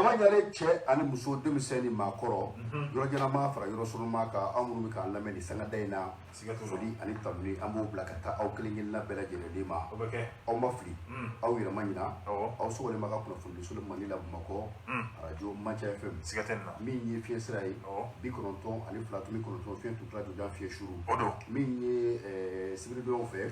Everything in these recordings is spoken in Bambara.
Baba Ɲare, cɛ ani muso, denmisɛn ni maakɔrɔ, yɔrɔ jan fara yɔrɔ surunma kan, aw minnu bɛ k'an lamɛn nin sangada in na, Siga t'o la. foli ani tanuni, an b'o bila ka taa aw kelen kelenna bɛɛ lajɛlen ma. O bɛ kɛ. Aw ma fili, aw yɛrɛ ma ɲina. Aw sɔgɔlen b'a ka kunnafonidiso Mali la Bamakɔ, arajo Manca FM. Siga tɛ nin na. Min ye fiɲɛ sira ye, 92.9, fiɲɛ tutula jɔjan, fiɲɛ suru. O don. Min ye sibiridonyaw fɛ,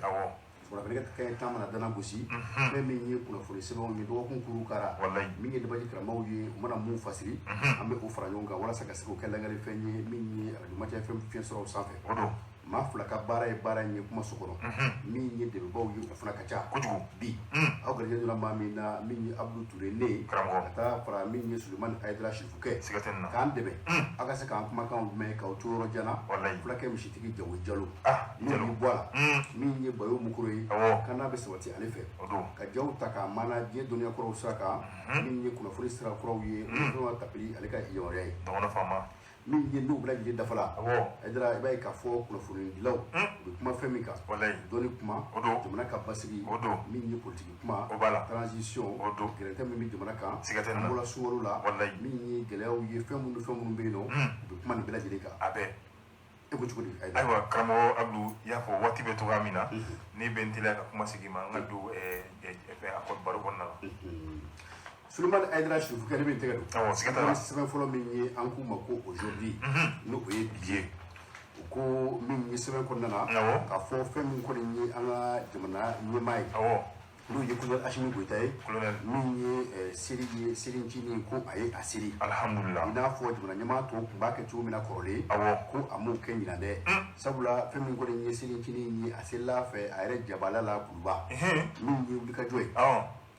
kunnafoni kɛ 10 mana dana gosi, fɛn min ye kunnafoni sɛbɛnw ye, dɔgɔkun kuru kara, min ye dabaji karamaw ye, u mana mun fasiri, an bɛ o fara ɲɔgɔn kan walasa ka se k'o kɛ langali fɛn ye, min ye arajo Manca FM fiɲɛ siraw sanfɛ. O don. Maa fila ka baara ye baara in ye kumaso kɔnɔ, min ye dɛmɛbaw ye, o fana ka ca. Kojugu. Bi aw garijɛgɛ donna maa min na, min ye Abudu Ture ne, Karamɔgɔ. ka taa fara min ye Sulemani Ayidara Sirifukɛ, Siga tɛ nin na. k'an dɛmɛ aw ka se k'an kumakanw mɛn k'aw to yɔrɔ jan na. Fulakɛ misitigi Jago Jalo, n'o Jalo. y'i bɔ a la, min ye Bayo Mukoro ye, kana bɛ sabati ale fɛ, O don. ka jaw ta k'a mana diɲɛ dɔnniya kuraw sira kan, min ye kunnafoni sira kuraw ye, o ye tapili ale ka yamaruya ye. Dɔgɔnɔ faama. Min ye n'u bɛɛ lajɛlen dafa la, Ayidara, i b'a ye k'a fɔ kunnafonidilaw u bɛ kuma fɛn min kan, dɔnni kuma, O don. jamana ka basigi, O don. min ye politiki kuma, O b'a la. transition, O don. gɛrɛntɛ min bɛ jamana kan, Siga tɛ nin an na. bɔra sunkalo la, min ye gɛlɛyaw ye, fɛn minnu bɛ yen nɔ, u bɛ kuma nin bɛɛ lajɛlen kan. A bɛɛ. E ko cogo di, Ayidara? Ayiwa karamɔgɔ Abudu, i y'a fɔ waati bɛ cogoya min na, ne bɛ n teliya ka kuma segin ma, an ka don fɛn a kɔ baro kɔnɔna la. Sulemani Ayidara Sirifukɛ, ne bɛ n tɛgɛ don. Awɔ, siga t'a la. An sɛbɛn fɔlɔ min ye, an k'u ma ko Aujourd'hui, n'o o ye bi ye, u ko min ye sɛbɛn kɔnɔna na, k'a fɔ fɛn min kɔni ye an ka jamana ɲɛmaa ye, n'o ye colonel Asimi Goyita ye, Colonel. min ye seli ye, seli ncinin ko a ye a seli Alhamdulillah. i n'a fɔ jamana ɲɛmaa tɔw tun b'a kɛ cogo min na kɔrɔlen, ko a m'o kɛ ɲinan dɛ, sabula fɛn min kɔni ye seli ncinin ye, a selila fɛ a yɛrɛ jabala la Kuluba. Min ye wulikajɔ ye,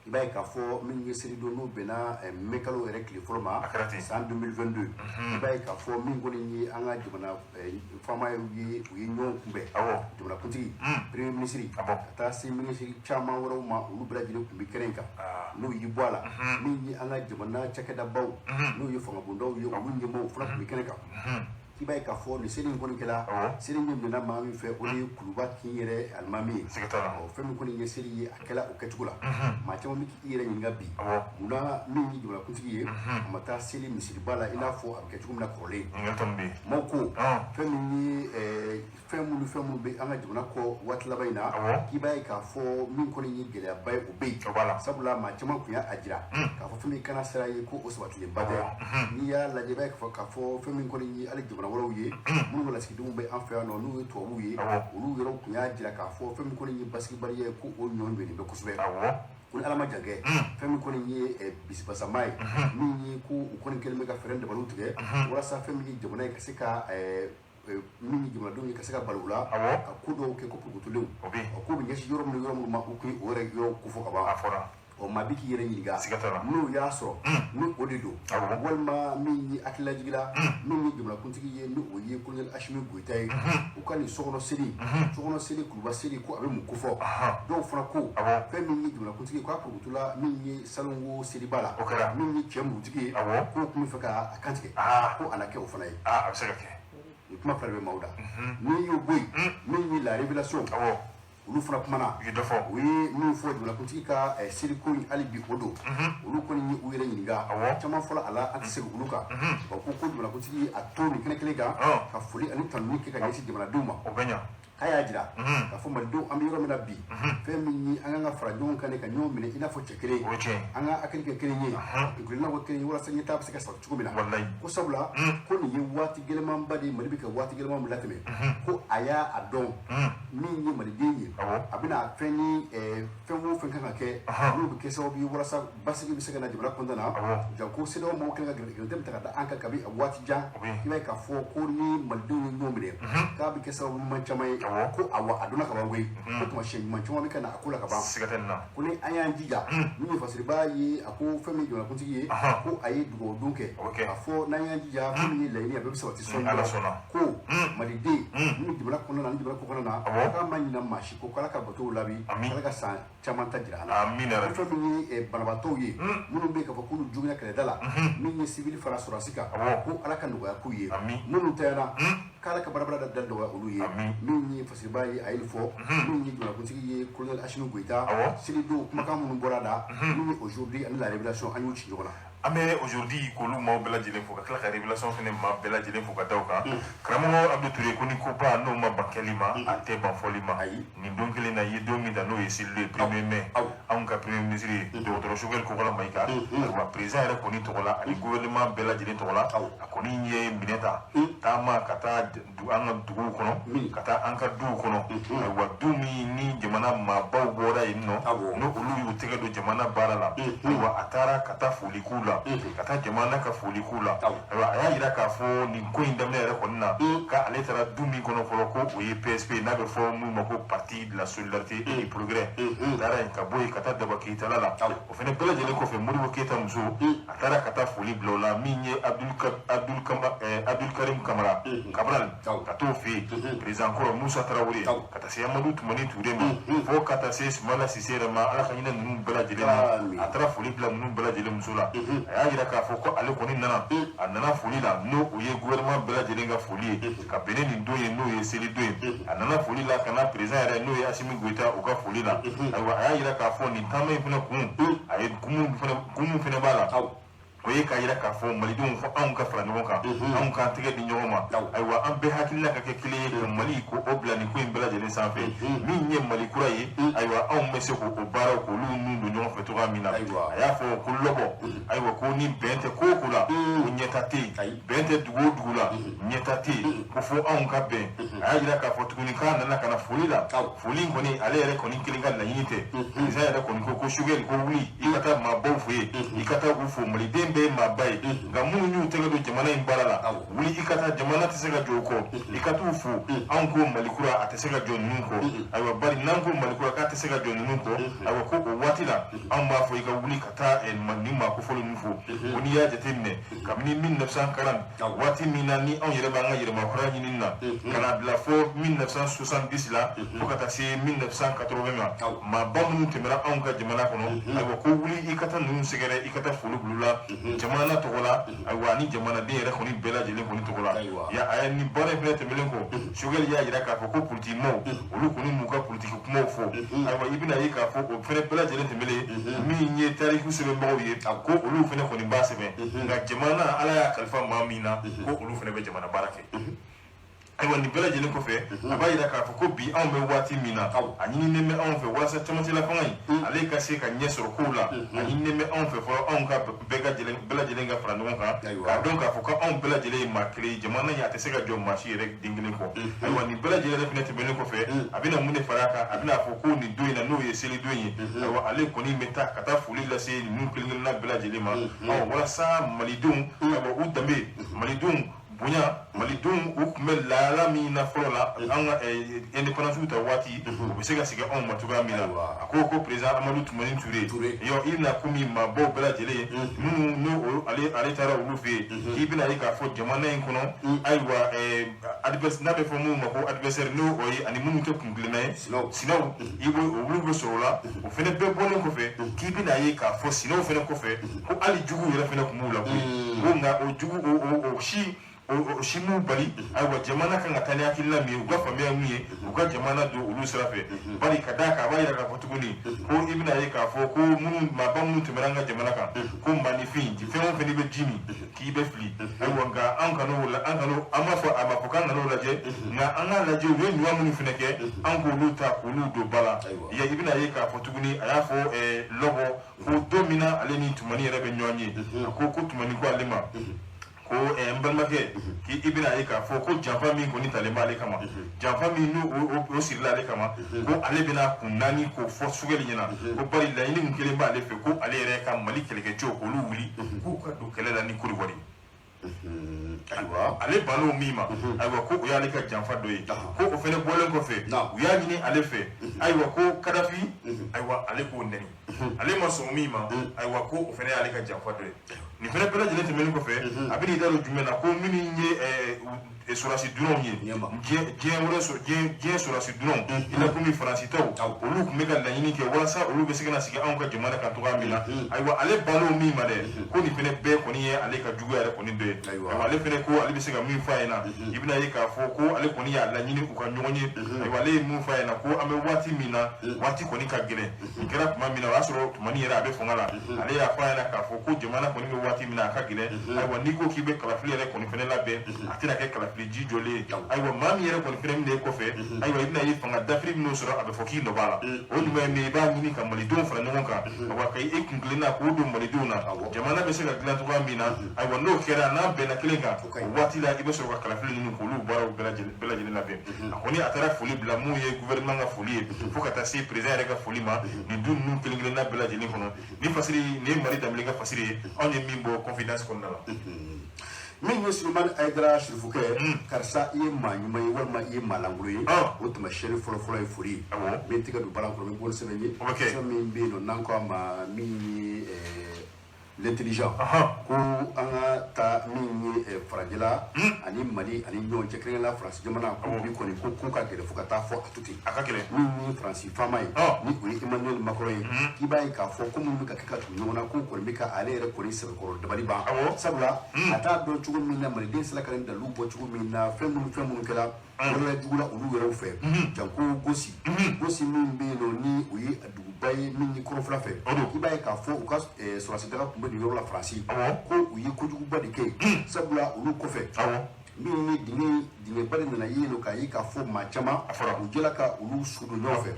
i b'a ye k'a fɔ min ye selidon, n'o bɛnna mai kalo yɛrɛ tile fɔlɔ ma, A kɛra ten. san 2022, i b'a ye k'a fɔ min kɔni ye an ka jamana faama ye, u ye ɲɔgɔn kunbɛn, jamanakuntigi, premier ministre, ka taa se ministre caman wɛrɛw ma, olu bɛɛ lajɛlen tun bɛ kɛnɛ in kan. N'o y'i bɔ a la, min ye an ka jamana cakɛdabaw, n'o ye fangabondaw ye, olu ɲɛmaaw fana tun bɛ kɛnɛ kan. I b'a ye k'a fɔ nin seli in kɔni kɛla, seli in minɛna maa min fɛ, o de ye Kuluba kin yɛrɛ alimami ye. Siga t'a la. Ɔ, fɛn min kɔni ye seli ye, a kɛla o kɛcogo la. Maa caman bɛ k'i yɛrɛ ɲininka bi, munna min ye jamanakuntigi ye, a ma taa seli misiriba la i n'a fɔ a bɛ kɛ cogo min na kɔrɔlen? Ɲininkali tɔ min bɛ yen. Maaw ko fɛn min ye fɛn minnu bɛ an ka jamana kɔ waati laban in na, k'i b'a ye k'a fɔ min kɔni ye gɛlɛyaba ye, o bɛ yen. O b'a la. Sabula maa caman tun y'a jira k'a fɔ fɛn min kana sira ye, ko o sabatilenba tɛ. N'i y'a lajɛ, i b'a ye k'a fɔ fɛn min kɔni ye hali jamana wɛrɛw ye, minnu ka lasigidenw bɛ an fɛ yan nɔ, n'u ye tubabuw ye, olu yɛrɛw tun y'a jira k'a fɔ fɛn min kɔni ye basigibaliya ye, ko o ɲɔ ɲɔnen bɛ kosɛbɛ. Ko ni Ala ma jan kɛ, fɛn min kɔni ye bisibasama ye, min ye ko u kɔni kɛlen bɛ ka fɛɛrɛ dabaliw tigɛ walasa fɛn min ye jamana ye ka se ka min ye jamanadenw ye ka se ka balo u la, ka ko dɔw kɛ ko porokotolenw, O bɛ yen. Ɔ, k'o bɛ ɲɛsin yɔrɔ minnu ma, u kun o yɛrɛ yɔrɔ kofɔ ka ban. A fɔra. Ɔ, maa bi k'i yɛrɛ ɲininka, Siga t'a la. n'o y'a sɔrɔ ni o de don, walima min ye hakililajigi la, min ye jamanakuntigi ye, ni o ye colonel Asimi Goyita ye, u ka nin sokɔnɔ seli, sokɔnɔ seli, Kuluba seli, ko a bɛ mun kofɔ? Dɔw fana ko fɛn min ye jamanakuntigi ye, k'a porokotola min ye salongo seliba la, O kɛra. min ye cɛ murutigi ye, k'o tun bɛ fɛ ka a kantigɛ, ko a na kɛ o fana ye. A bɛ se ka kɛ. Nin kuma fila de bɛ maaw da. N'i y'o bɔ yen, min ye La Révélation, olu fana kumana. U ye dɔ fɔ. U ye min fɔ jamanakuntigi ka seliko in, hali bi o don, olu kɔni ye u yɛrɛ ɲininka. Caman fɔla a la, an tɛ segin olu kan. O ko jamanakuntigi ye a to nin kɛnɛ kelen kan ka foli ani tanuni kɛ ka ɲɛsin jamanadenw ma. O bɛ ɲa. K'a y'a jira k'a fɔ malidenw, an bɛ yɔrɔ min na bi, fɛn min ye an kan ka fara ɲɔgɔn kan de, ka ɲɔgɔn minɛ i n'a fɔ cɛ kelen, O ye tiɲɛ ye. an ka hakili kɛ kelen ye, kunkilennaw kɛ kelen ye, walasa ɲɛtaa bɛ se ka sabati cogo min na. Ko sabula ko nin ye waati gɛlɛmanba de ye, Mali bɛ ka waati gɛlɛman min latɛmɛ, ko a y'a a dɔn min ye maliden ye, a bɛna fɛn ni fɛn o fɛn kan ka kɛ, n'o bɛ kɛ sababu ye walasa basigi bɛ se ka na jamana kɔnɔna na, janko CEDEAO mɔgɔw kɛlen ka gɛrɛntɛ min ta ka da an kan kabi a waati jan. I b'a ye k'a fɔ ko ni malidenw ye ɲɔgɔn minɛ, k'a bɛ kɛ sababu ɲuman caman ye. Ko awa, a donna ka ban koyi, ko taamasiyɛn ɲuman caman bɛ ka na a ko la ka ban. Siga tɛ nin na. Ko ni an y'an jija, min ye fasiriba ye, a ko fɛn min ye jamanakuntigi ye, ko a ye dugawudon kɛ, k'a fɔ n'an y'an jija, fɛn min ye laɲini ye, a bɛɛ bɛ sabati sɔnni. Ala sɔnna. Ko maliden min bɛ jamana kɔnɔna na ni jamana kɔkɔnɔna na, k'a ma ɲina maa si kɔ, k'Ala ka batow labi, Ala ka san caman ta jira an na. Amina yarabi. Ko fɛn min ye banabaatɔw ye, minnu bɛ yen k'a fɔ k'olu joginna kɛlɛda la, min ye civil fara sɔrɔdasi kan, ko Ala ka nɔgɔya k'u ye. Minnu tanyana, k'Ala ka barabara da nɔgɔya olu ye. Min ye fasiriba ye, a ye nin fɔ. Min ye jamanakuntigi ye, colonel Asimi Goyita, selidon kumakan minnu bɔra a da, min ye Aujourd'hui ani La Révélation, an y'u ci ɲɔgɔn na. An bɛ aujourd'hui k'olu maaw bɛɛ lajɛlen fo, ka tila ka révélation fana maa bɛɛ lajɛlen fo ka da o kan. Karamɔgɔ Abdou Touré, ko ni koba n'o ma ban kɛli ma, a tɛ ban fɔli ma. Nin don kelen na, i ye don min ta, n'o ye seli ye, 1er mai, anw ka premier ministre ye dɔgɔtɔrɔ Choguel Kokalla Maïga, ayiwa, président yɛrɛ kɔni tɔgɔ la ani gouvernement bɛɛ lajɛlen tɔgɔ la, a kɔni ye minɛ ta taama ka taa an ka duguw kɔnɔ, ka taa an ka duw kɔnɔ. Ayiwa, du min ni jamana maabaw bɔra yen nɔ, n'o olu y'u tɛgɛ don jamana baara la, ayiwa, a taara ka taa foli k'u la, ka taa jamana ka foli k'u la. Ayiwa, a y'a jira k'a fɔ nin ko in daminɛ yɛrɛ kɔni na, k'ale taara du min kɔnɔ fɔlɔ, ko o ye PSP, n'a bɛ fɔ min ma ko Parti de la Solidarité et du Progrès. A taara yen, ka bɔ yen ka taa Daba Keyitala la. O fana bɛɛ lajɛlen kɔfɛ, Modibo Keyita muso, a taara ka taa foli bila o la, min ye Abdul Karim Kamara Cabral, ka t'o fɛ yen, président kɔrɔ Musa Tarawele, ka taa se Amadu Tumani Ture ma, fo ka taa se Sumala Sise yɛrɛ ma. Ala ka hinɛ ninnu bɛɛ lajɛlen na. A taara foli bila ninnu bɛɛ lajɛlen muso la. A y'a jira k'a fɔ ko ale kɔni nana, a nana foli la, n'o o ye gouvernement bɛɛ lajɛlen ka foli ye ka bɛn ni nin don ye, n'o ye seli don ye. A nana foli la ka na président yɛrɛ, n'o ye Asimi Goyita, o ka foli la. Ayiwa, a y'a jira k'a fɔ nin taama in fana kun, a ye kun mun fana b'a la, o ye k'a jira k'a fɔ malidenw, fɔ anw ka fara ɲɔgɔn kan, anw k'an tɛgɛ di ɲɔgɔn ma. Ayiwa, an bɛɛ hakilina ka kɛ kelen ye ka Mali ko o bila nin ko in bɛɛ lajɛlen sanfɛ, min ye Mali kura ye. Ayiwa, anw bɛ se k'o baaraw k'olu nun don ɲɔgɔn fɛ cogoya min na. A y'a fɔ ko lɔbɔ, ayiwa, ko ni bɛn tɛ ko o ko la, ko ɲɛta tɛ yen. Bɛn tɛ dugu o dugu la, ɲɛta tɛ yen. Ko fo anw ka bɛn. A y'a jira k'a fɔ tuguni k'a nana ka na foli la. Foli in kɔni, ale yɛrɛ kɔni kelen ka laɲini tɛ. Président yɛrɛ kɔni ko Choguel ko wuli, i ka taa maabaw fo yen, i ka taa u fo. Maliden bɛɛ ye maaba ye, nka minnu y'u tɛgɛ don jamana in baara la, wuli i ka taa. Jamana tɛ se ka jɔ o kɔ, i ka t'u fo. Anw ko Mali kura, a tɛ se ka jɔ ninnu kɔ. Ayiwa, bari n'an ko Mali kura k'a tɛ se ka jɔ ninnu kɔ, ayiwa, ko o waati la anw b'a fɔ i ka wuli ka taa nin maa kofɔlen ninnu fo. Ko n'i y'a jateminɛ kabini 1940, waati min na ni anw yɛrɛ b'an ka yɛrɛmahɔrɔnya ɲini na, ka na bila fo 1970 la, fo ka taa se 1980 ma, maaba minnu tɛmɛna anw ka jamana kɔnɔ, ayiwa, ko wuli i ka taa ninnu sɛgɛrɛ, i ka taa foli bila u la jamana tɔgɔ la, ayiwa, ani jamanaden yɛrɛ kɔni bɛɛ lajɛlen kɔni tɔgɔ la. Ya a ye nin baara in fɛnɛ tɛmɛnen kɔ, Choguel y'a jira k'a fɔ ko politiki maaw, olu kɔni m'u ka politiki kumaw fɔ. Ayiwa, i bɛna ye k'a fɔ o fɛnɛ bɛɛ lajɛlen tɛmɛnen, min ye tariku sɛbɛnbagaw ye, ko olu fɛnɛ kɔni b'a sɛbɛn, nka jamana, Ala y'a kalifa maa min na, ko olu fɛnɛ bɛ jamana baara kɛ. Ayiwa, nin bɛɛ lajɛlen kɔfɛ, a b'a jira k'a fɔ ko bi anw bɛ waati min na, a ɲininen bɛ anw fɛ walasa camancɛla fanga in, ale ka se ka ɲɛ sɔrɔ kow la, a ɲininen bɛ anw fɛ fɔlɔ, anw ka bɛɛ ka bɛɛ lajɛlen ka fara ɲɔgɔn kan, k'a dɔn k'a fɔ ko anw bɛɛ lajɛlen ye maa kelen ye. Jamana in, a tɛ se ka jɔ maa si yɛrɛ den kelen kɔ. Ayiwa, nin bɛɛ lajɛlen yɛrɛ fɛnɛ tɛmɛnen kɔfɛ, a bɛna mun de fara a kan? A bɛna fɔ ko nin don in na, n'o ye seli don ye, ayiwa, ale kɔni bɛ taa ka taa foli lase ninnu kelen kelenna bɛɛ lajɛlen ma, walasa malidenw, ayiwa, u danbe, malidenw bonya, malidenw u tun bɛ lahala min na fɔlɔ la, an ka indépendance ta waati, u bɛ se ka segin anw ma cogoya min na. A ko président Amadu Tumani Ture, yɔ, i bɛna komi maabaw bɛɛ lajɛlen minnu n'o ale taara olu fɛ yen, k'i bɛna ye k'a fɔ jamana in kɔnɔ, ayiwa, adversaire, n'a bɛ fɔ minnu ma ko adversaire, n'o o ye ani minnu tɛ kun kelenna ye, sinaw, i b'o olu bɛ sɔrɔ o la. O fɛnɛ bɛɛ bɔlen kɔfɛ, k'i bɛna ye k'a fɔ sinaw fɛnɛ kɔfɛ, ko hali juguw yɛrɛ fɛnɛ tun b'u la koyi, ko nka o jugu o si m'u bali. Ayiwa, jamana kan ka taa ni hakilina min ye, u ka faamuya min ye, u ka jamana don olu sira fɛ. Bari ka d'a kan, a b'a yira k'a fɔ tuguni ko i bɛna ye k'a fɔ ko minnu maaba minnu tɛmɛna an ka jamana kan, ko maaninfin, fɛn o fɛn n'i bɛ ji min k'i bɛ fili. Ayiwa, nka an kan'o la, an kan'o, an b'a fɔ a ma fɔ k'an kan'o lajɛ, nka an k'a lajɛ u ye ɲuman minnu fɛnɛ kɛ, an k'olu ta k'olu don ba la. Ya, i bɛna ye k'a fɔ tuguni, a y'a fɔ lɔbɔ ko don min na ale ni Tumani yɛrɛ bɛ ɲɔgɔn ye, a ko Tumani ko ale ma ko n balimakɛ, k'i i bɛna ye k'a fɔ ko janfa min kɔni talen b'ale kama, janfa min n'o o sirila ale kama, ko ale bɛna kun naani k'o fɔ Choguel ɲɛna, ko bari laɲini min kelen b'ale fɛ, ko ale yɛrɛ ka Mali kɛlɛkɛcɛw k'olu wuli k'u ka don kɛlɛ la ni Côte d'Ivoire ye. Ale bann'o min ma, ayiwa, ko o y'ale ka janfa dɔ ye. Ko o fɛnɛ bɔlen kɔfɛ, u y'a ɲini ale fɛ, ayiwa, ko Kadafi, ayiwa, ale k'o nɛni, ale ma sɔn min ma, ayiwa, ko o fɛnɛ y'ale ka janfa dɔ ye. Nin fɛnɛ bɛɛ lajɛlen tɛmɛnen kɔfɛ, a bɛ n'i da don jumɛn na? Ko minnu ye sɔrɔdasi dunanw ye, diɲɛ wɛrɛ, diɲɛ sɔrɔdasi dunanw, i n'a komi Faransi taw, olu tun bɛ ka laɲini kɛ walasa olu bɛ se ka na sigi anw ka jamana kan cogoya min na. Ayiwa, ale bann'o min ma dɛ, ko nin fɛnɛ bɛɛ kɔni ye ale ka juguya yɛrɛ kɔni dɔ ye. Ayiwa, ale fɛnɛ ko ale bɛ se ka min fɔ a ɲɛna, i bɛna ye k'a fɔ ko ale kɔni y'a laɲini u ka ɲɔgɔn ye. Ayiwa, ale ye mun fɔ a ɲɛna? Ko an bɛ waati min na, waati kɔni ka gɛlɛn. Nin kɛra tuma min na, o y'a sɔrɔ sɔrɔ Tumani yɛrɛ a bɛ fanga la, ale y'a fɔ a ɲɛna k'a fɔ ko jamana kɔni bɛ waati min na a ka gɛlɛn. Ayiwa, n'i ko k'i bɛ kalafili yɛrɛ kɔni fɛnɛ labɛn, a tɛna kɛ kalafili ji jɔlen ye. Ayiwa, maa min yɛrɛ kɔni fɛnɛ bɛna e kɔfɛ, ayiwa, i bɛna ye fanga dafiri minnu sɔrɔ, a bɛ fɔ k'i nɔ b'a la. O ɲuman ye min ye, i b'a ɲini ka malidenw fara ɲɔgɔn kan, ayiwa, ka e kun kelenna k'o don malidenw na, jamana bɛ se ka dilan cogoya min na. Ayiwa, n'o kɛra, n'an bɛnna kelen kan, o waati la i bɛ sɔrɔ ka kalafili ninnu k'olu baaraw bɛɛ lajɛlen labɛn. A kɔni a taara foli bila mun ye gouvernement ka foli ye, fo ka taa se président yɛrɛ ka foli ma nin du ninnu kelen kelenna bɛɛ lajɛlen kɔnɔ. Ni fasiri nin ye Mali Danbele ka fasiri ye, anw ye min bɔ confidence kɔnɔna la. Min ye Sulemani Ayidara Sirifukɛ, karisa, i ye maa ɲuman ye walima i ye maa lankolon ye, o taamasiyɛn fɔlɔfɔlɔ ye foli ye. N bɛ n tɛgɛ don balan kɔnɔ, n bɛ bɔ ni sɛbɛn ye, sɛbɛn min bɛ yen nɔ n'an ko a ma min ye L'intelligent, ko an ka taa min ye farajɛla ani Mali ani ɲɔgɔn cɛ, kɛrɛnkɛrɛnnenya la Faransi jamana, ko bi kɔni ko ka gɛlɛn fo ka taa fɔ a to ten. A ka gɛlɛn. Min ye Faransi faama ye, ni o ye Emmanuel Macron ye, k'i b'a ye k'a fɔ ko minnu bɛ ka kɛ ka tugu ɲɔgɔn na, k'o kɔni bɛ ka ale yɛrɛ kɔni sɛbɛkɔrɔ dabali ban. Sabula a t'a dɔn cogo min na maliden sera ka nin dalilu bɔ cogo min na, fɛn minnu kɛra waleya jugu la olu yɛrɛw fɛ, janko Gosi. Gosi min bɛ yen nɔ, ni o ye duguba ye min ye kɔrɔnfɛla fɛ, i b'a ye k'a fɔ u ka sɔrɔdasi daga tun bɛ nin yɔrɔ la Faransi, ko u ye kojuguba de kɛ yen. Sabula olu kɔfɛ, min ye dingɛ dingɛba de nana ye yen nɔ, k'a ye k'a fɔ maa caman u jɛla ka olu su don ɲɔgɔn fɛ.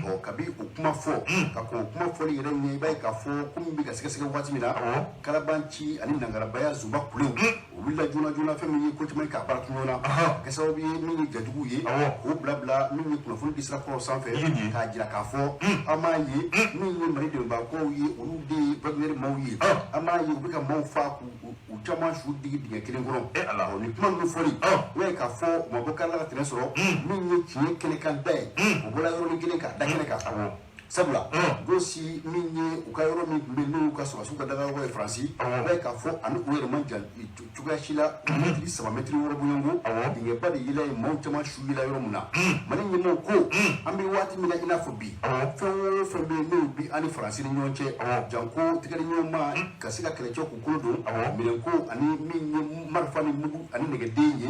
Ɔ, kabi o kuma fɔ ka kɔn o kuma fɔli yɛrɛ ɲɛ, i b'a ye k'a fɔ ko min bɛ ka sɛgɛsɛgɛ waati min na, kalabanci ani nangarabaya zunba kulew u wulila joona joona, fɛn min ye ko caman ye k'a baara ɲɔgɔn na, kɛ sababu ye min ye jajugu ye k'o bila bila min ye kunnafoni di sira kɔrɔ sanfɛ, k'a jira k'a fɔ an m'a ye min ye Mali dɛmɛbagaw ye, olu de ye Wagner maaw ye, an m'a ye u bɛ ka maaw fa k'u u caman su digi dingɛ kelen kɔnɔ. Ɔ, nin kuma ninnu fɔli, i b'a ye k'a fɔ u ma bɔ kari la ka tɛnɛ sɔrɔ. Min ye tiɲɛ kɛnɛkan da ye, u bɔra yɔrɔnin kelen k'a da kɛnɛ kan. Sabula Gosi min ye u ka yɔrɔ min tun bɛ yen, n'o y'u ka sɔrɔdasiw ka dagayɔrɔ ye Faransi, i b'a ye k'a fɔ ani u yɛrɛ man jan cogoya si la, mɛtiri 3, mɛtiri 6 bɔɲɔgɔnko, dingɛba de yela yen, maaw caman su yela yɔrɔ min na. Mali ɲɛmɔgɔw ko an bɛ waati min na i n'a fɔ bi, fɛn o fɛn bɛ yen n'o bi an ni Faransi ni ɲɔgɔn cɛ, janko tigɛli ɲɔgɔn ma ka se ka kɛlɛcɛw k'u kolo don minɛnko ani min ye marifa ni mugu ani nɛgɛden ye,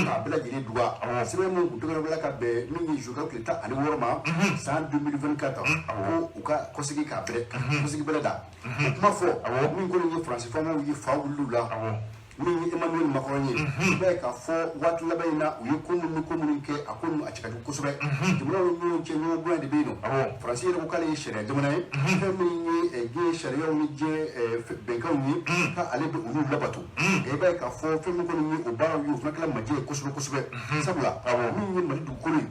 k'a bɛɛ lajɛlen duga. Sɛbɛn min tun tɛgɛ bila ka bɛn min ye juillet tile 16 ma san 2024, ko u ka kɔsegi k'a bɛrɛ kɔsegi bɛrɛ da o kuma fɔ. Min kɔni ye Faransi faamaw ye, fa wulil'u la. Min ye Emmanuel Macron ye, i b'a ye k'a fɔ waati laban in na, u ye ko minnu ni ko minnu kɛ, a ko ninnu a cɛ ka jugu kosɛbɛ. Jamanaw ni ɲɔgɔn cɛ, ɲɔgɔn bonya de bɛ yen nɔ. Faransi yɛrɛ ko k'ale ye sariya jamana ye, fɛn min ye diɲɛ sariyaw ni diɲɛ bɛnkanw ye, k'ale bɛ olu labato. Nka i b'a ye k'a fɔ fɛn min kɔni ye o baaraw ye, o fana kɛra majɛ ye kosɛbɛ kosɛbɛ. Sabula min ye Mali dugukolo ye,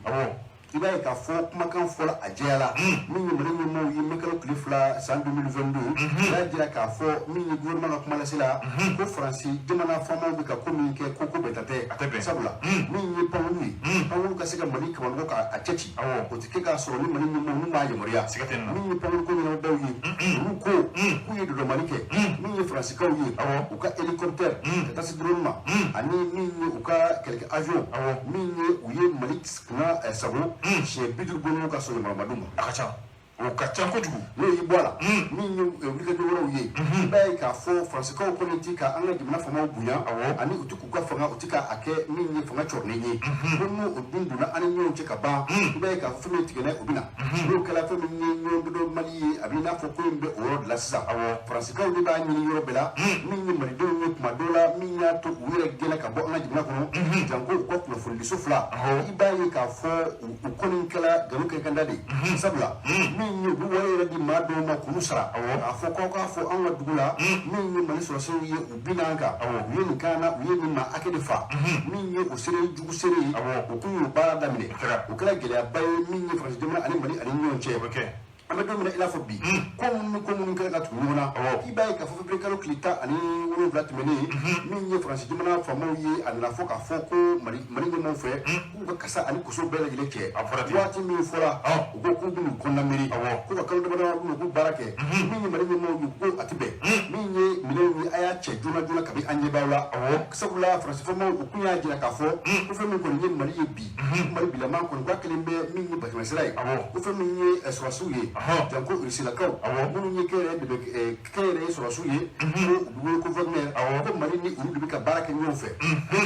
i b'a ye k'a fɔ kumakan fɔla a jɛyala. Min ye Mali ɲɛmaaw ye, mai kalo tile 2 san 2022, u y'a jira k'a fɔ min ye gouvernement ka kuma lase la, ko Faransi jamana faamaw bɛ ka ko min kɛ, ko bɛnta tɛ. Sabula min ye pankuru ye, pankuru ka se ka Mali kabanɔgɔ k'a cɛ ci, o tɛ kɛ k'a sɔrɔ ni Mali ɲɛmaaw n'u m'a yamaruya. Min ye pankuru ko ɲɛnabɔbaw ye, olu ko k'u ye dɔdɔmani kɛ. Min ye Faransikaw ye, u ka hélicoptère ka taa se drone ma, ani min ye u ka kɛlɛkɛ avion, min ye u ye Mali kunna sago siɲɛ 50 bɔɲɔgɔn ka sɔrɔ yamaruya ma d'u ma. A ka ca, o ka ca kojugu. N'o y'i bɔ a la, min ye wulikajɔ wɛrɛw ye, i b'a ye k'a fɔ Faransikaw kɔni ti ka an ka jamana faamaw bonya, ani u ti k'u ka fanga, u ti k'a kɛ min ye fanga cɔrɔnen ye. Ko n'o o dun donna an ni ɲɔgɔn cɛ ka ban, i b'a ye k'a fɔ fɛn min tigɛnɛ, o bɛ na n'o kɛra fɛn min ye ɲɔgɔn dɔ Mali ye, a b'i n'a fɔ ko in bɛ o yɔrɔ de la sisan. Faransikaw de b'a ɲini yɔrɔ bɛɛ la min ye malidenw ye kuma dɔw la, min y'a to u yɛrɛ gɛnna ka bɔ an ka jamana kɔnɔ, janko u ka kunnafonidiso fila. I b'a ye k'a fɔ u kɔni kɛla nkalon kɛkanda de ye. Sabula min ye u bɛ wari yɛrɛ di maa dɔw ma k'olu sara, k'a fɔ k'aw k'a fɔ an ka dugu la, min ye Mali sɔrɔdasiw ye, u binna an kan, u ye nin k'an na, u ye nin maa hakɛ de fa. Min ye o seere jugu seere ye, o kun y'o baara daminɛ, o kɛra gɛlɛyaba ye min ye Faransi jamana ani Mali ani ɲɔgɔn cɛ. An bɛ don min na i n'a fɔ bi, ko minnu ni ko minnu kɛra ka tugu ɲɔgɔn na, i b'a ye k'a fɔ février kalo tile 17 tɛmɛnen, min ye Faransi jamana faamaw ye, a nana fɔ k'a fɔ ko Mali ɲɛmaaw fɛ k'u ka kasa ani koso bɛɛ lajɛlen cɛ. Waati min fɔra, u ko k'u bɛn'u kɔnɔna miiri ko ka kalo damadɔ b'u k'u baara kɛ. Min ye Mali ɲɛmaaw ye, ko a tɛ bɛn. Min ye minɛnw ye, a y'a cɛ joona joona kabi an ɲɛ b'aw la. Sabula Faransi faamaw, u kun y'a jira k'a fɔ ko fɛn min kɔni ye Mali ye bi, Mali bilama kɔni k'a kelen bɛ min ye batɛmɛsira ye, ko fɛn min ye sɔrɔdasiw ye, janko Rusilakaw minnu ye kɛnyɛrɛye dɛmɛ, kɛnyɛrɛye sɔrɔdasiw ye, ko u bɛ wele ko Wagner, ko Mali ni ni olu de bɛ ka baara kɛ ɲɔgɔn fɛ,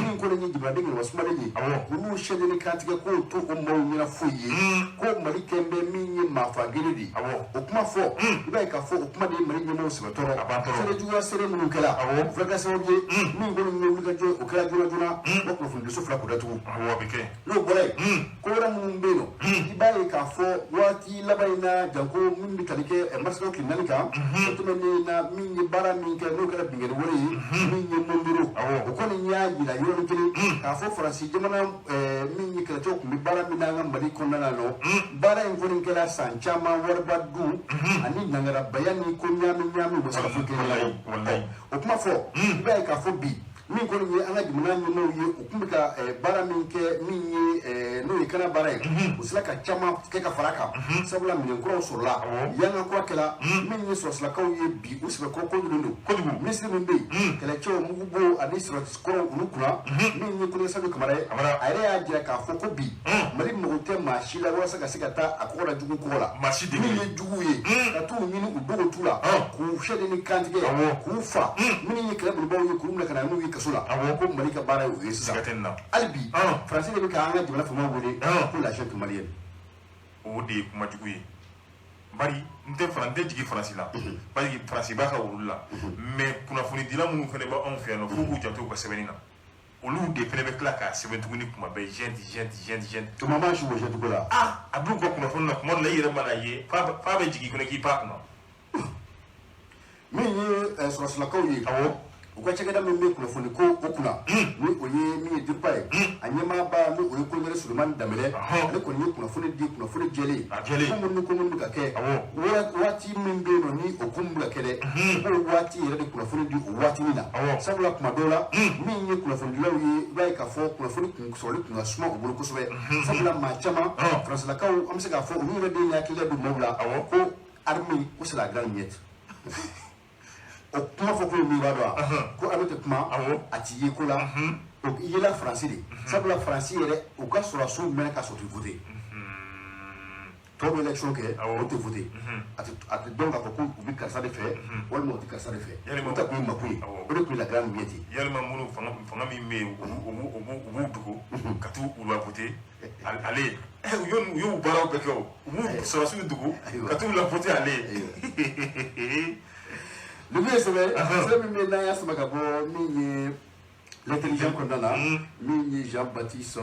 min kɔni ye jamanaden ŋaniya sumalen ye, olu sɛden ni kantigɛ k'o to o maaw ɲɛna foyi ye, ko Mali kɛn bɛ min ye maafagere de ye. O kuma fɔ, i b'a ye k'a fɔ o kuma de ye Mali ɲɛmaaw sɛbɛ tɔɔrɔ. Seere juguya seere minnu kɛra, o fana kɛra sababu ye min kɔni ye wulikajɔ o kɛra joona joona, o kunnafonidiso 2 k'o datugu. N'o bɔra yen, ko wɛrɛ minnu bɛ yen nɔ, i b'a ye k'a fɔ waati laban in na, janko min bɛ tali kɛ marisikalo tile 4 kan, o tɛmɛnen na, min ye baara min kɛ n'o kɛra binkanni wale ye min ye Mondoro, o kɔni y'a jira yɔrɔnin kelen k'a fɔ Faransi jamana min ye kɛlɛcɛw tun bɛ baara min na an ka Mali kɔnɔna na nɔ, baara in kɔni kɛra san caman wariba dun ani nangarabaya ni ko ɲaami ɲaami, u ma se ka foyi kɛ ɲɛnabɔ. O kuma fɔ, i b'a ye k'a fɔ bi min kɔni ye an ka jamana ɲɛmaaw ye, u tun bɛ ka baara min kɛ min ye n'o ye kana baara ye, u sera ka caman kɛ ka fara a kan, sabula minɛn kuraw sɔrɔla, yanga kura kɛra min ye sɔrɔsilakaw ye bi u sɛbɛkɔrɔ kojugu don kojugu. Minisiri min bɛ yen, kɛlɛcɛw mugubo ani sɔrɔsi kɔrɔw olu kunna, min ye Kolonɛli Sadio Kamara ye, a yɛrɛ y'a jira k'a fɔ ko bi Mali mago tɛ maa si la walasa ka se ka taa a kɔgɔ la jugu kɔgɔ la, min ye jugu ye ka t'u ɲini u dogo tu la k'u sɛden ni kantigɛ k'u fa, minnu ye kɛlɛ bolibaw ye k'u minɛ ka na n'u ye kaso la, ko Mali ka baara ye o ye sisan. Hali bi Faransi de bɛ k'an ka jamana faamaw wele ko la junte malienne. O de ye kuma jugu ye, bari n tɛ n tɛ jigin Faransi la, parce que Faransi b'a ka wulu la, mais kunnafonidila minnu fana bɛ anw fɛ yan nɔ, f'u k'u janto u ka sɛbɛnni na, olu de fana bɛ tila k'a sɛbɛn tuguni kuma bɛɛ junte junte junte junte. Tuma ma si o junte ko la. A b'u ka kunnafoni na kuma dɔ la, i yɛrɛ mana ye f'a bɛ jigin i kɔnɔ k'i pan kunna. Min ye sɔrɔsilakaw ye, u ka cakɛda min bɛ kunnafoni ko o kunna, ni o ye min ye DIRPA ye, a ɲɛmaaba ni o ye Kolonɛli Sulemani Danbɛlɛ, ale kɔni ye kunnafoni di, kunnafoni jɛlen, ko minnu ni ko minnu bɛ ka kɛ waati min bɛ yen nɔ, ni o ko min bɛ ka kɛ dɛ, u b'o waati yɛrɛ de kunnafoni di o waatinin na, sabula kuma dɔw la min ye kunnafonidilaw ye, i b'a ye k'a fɔ kunnafoni kun sɔrɔli kun ka suma u bolo kosɛbɛ, sabula maa caman Faransilakaw, an bɛ se k'a fɔ olu yɛrɛ de ye hakilila don maaw la ko armée ko c'est la grande muette. O kuma fɔ ko ye min b'a dɔn wa, ko armée tɛ kuma, a ti ye ko la, o yela Faransi de, sabula Faransi yɛrɛ u ka sɔrɔdasiw mɛnɛ ka sɔrɔ u tɛ voter, tɔw bɛ élection kɛ, o tɛ voter, a tɛ dɔn k'a fɔ ko u bɛ karisa de fɛ walima u tɛ karisa de fɛ, o ta kun ye mako ye, o de tun ye la grande muette ye. Yalima minnu fanga min bɛ yen, u b'u dogo ka t'u la voter ale, u y'u baaraw bɛɛ kɛ, o u b'u sɔrɔdasiw dogo ka t'u la voter ale ye. Nin ye sɛbɛn sɛbɛn min bɛ n'an y'a sama ka bɔ min ye L'Intelligent kɔnɔna na, min ye Jean-Baptiste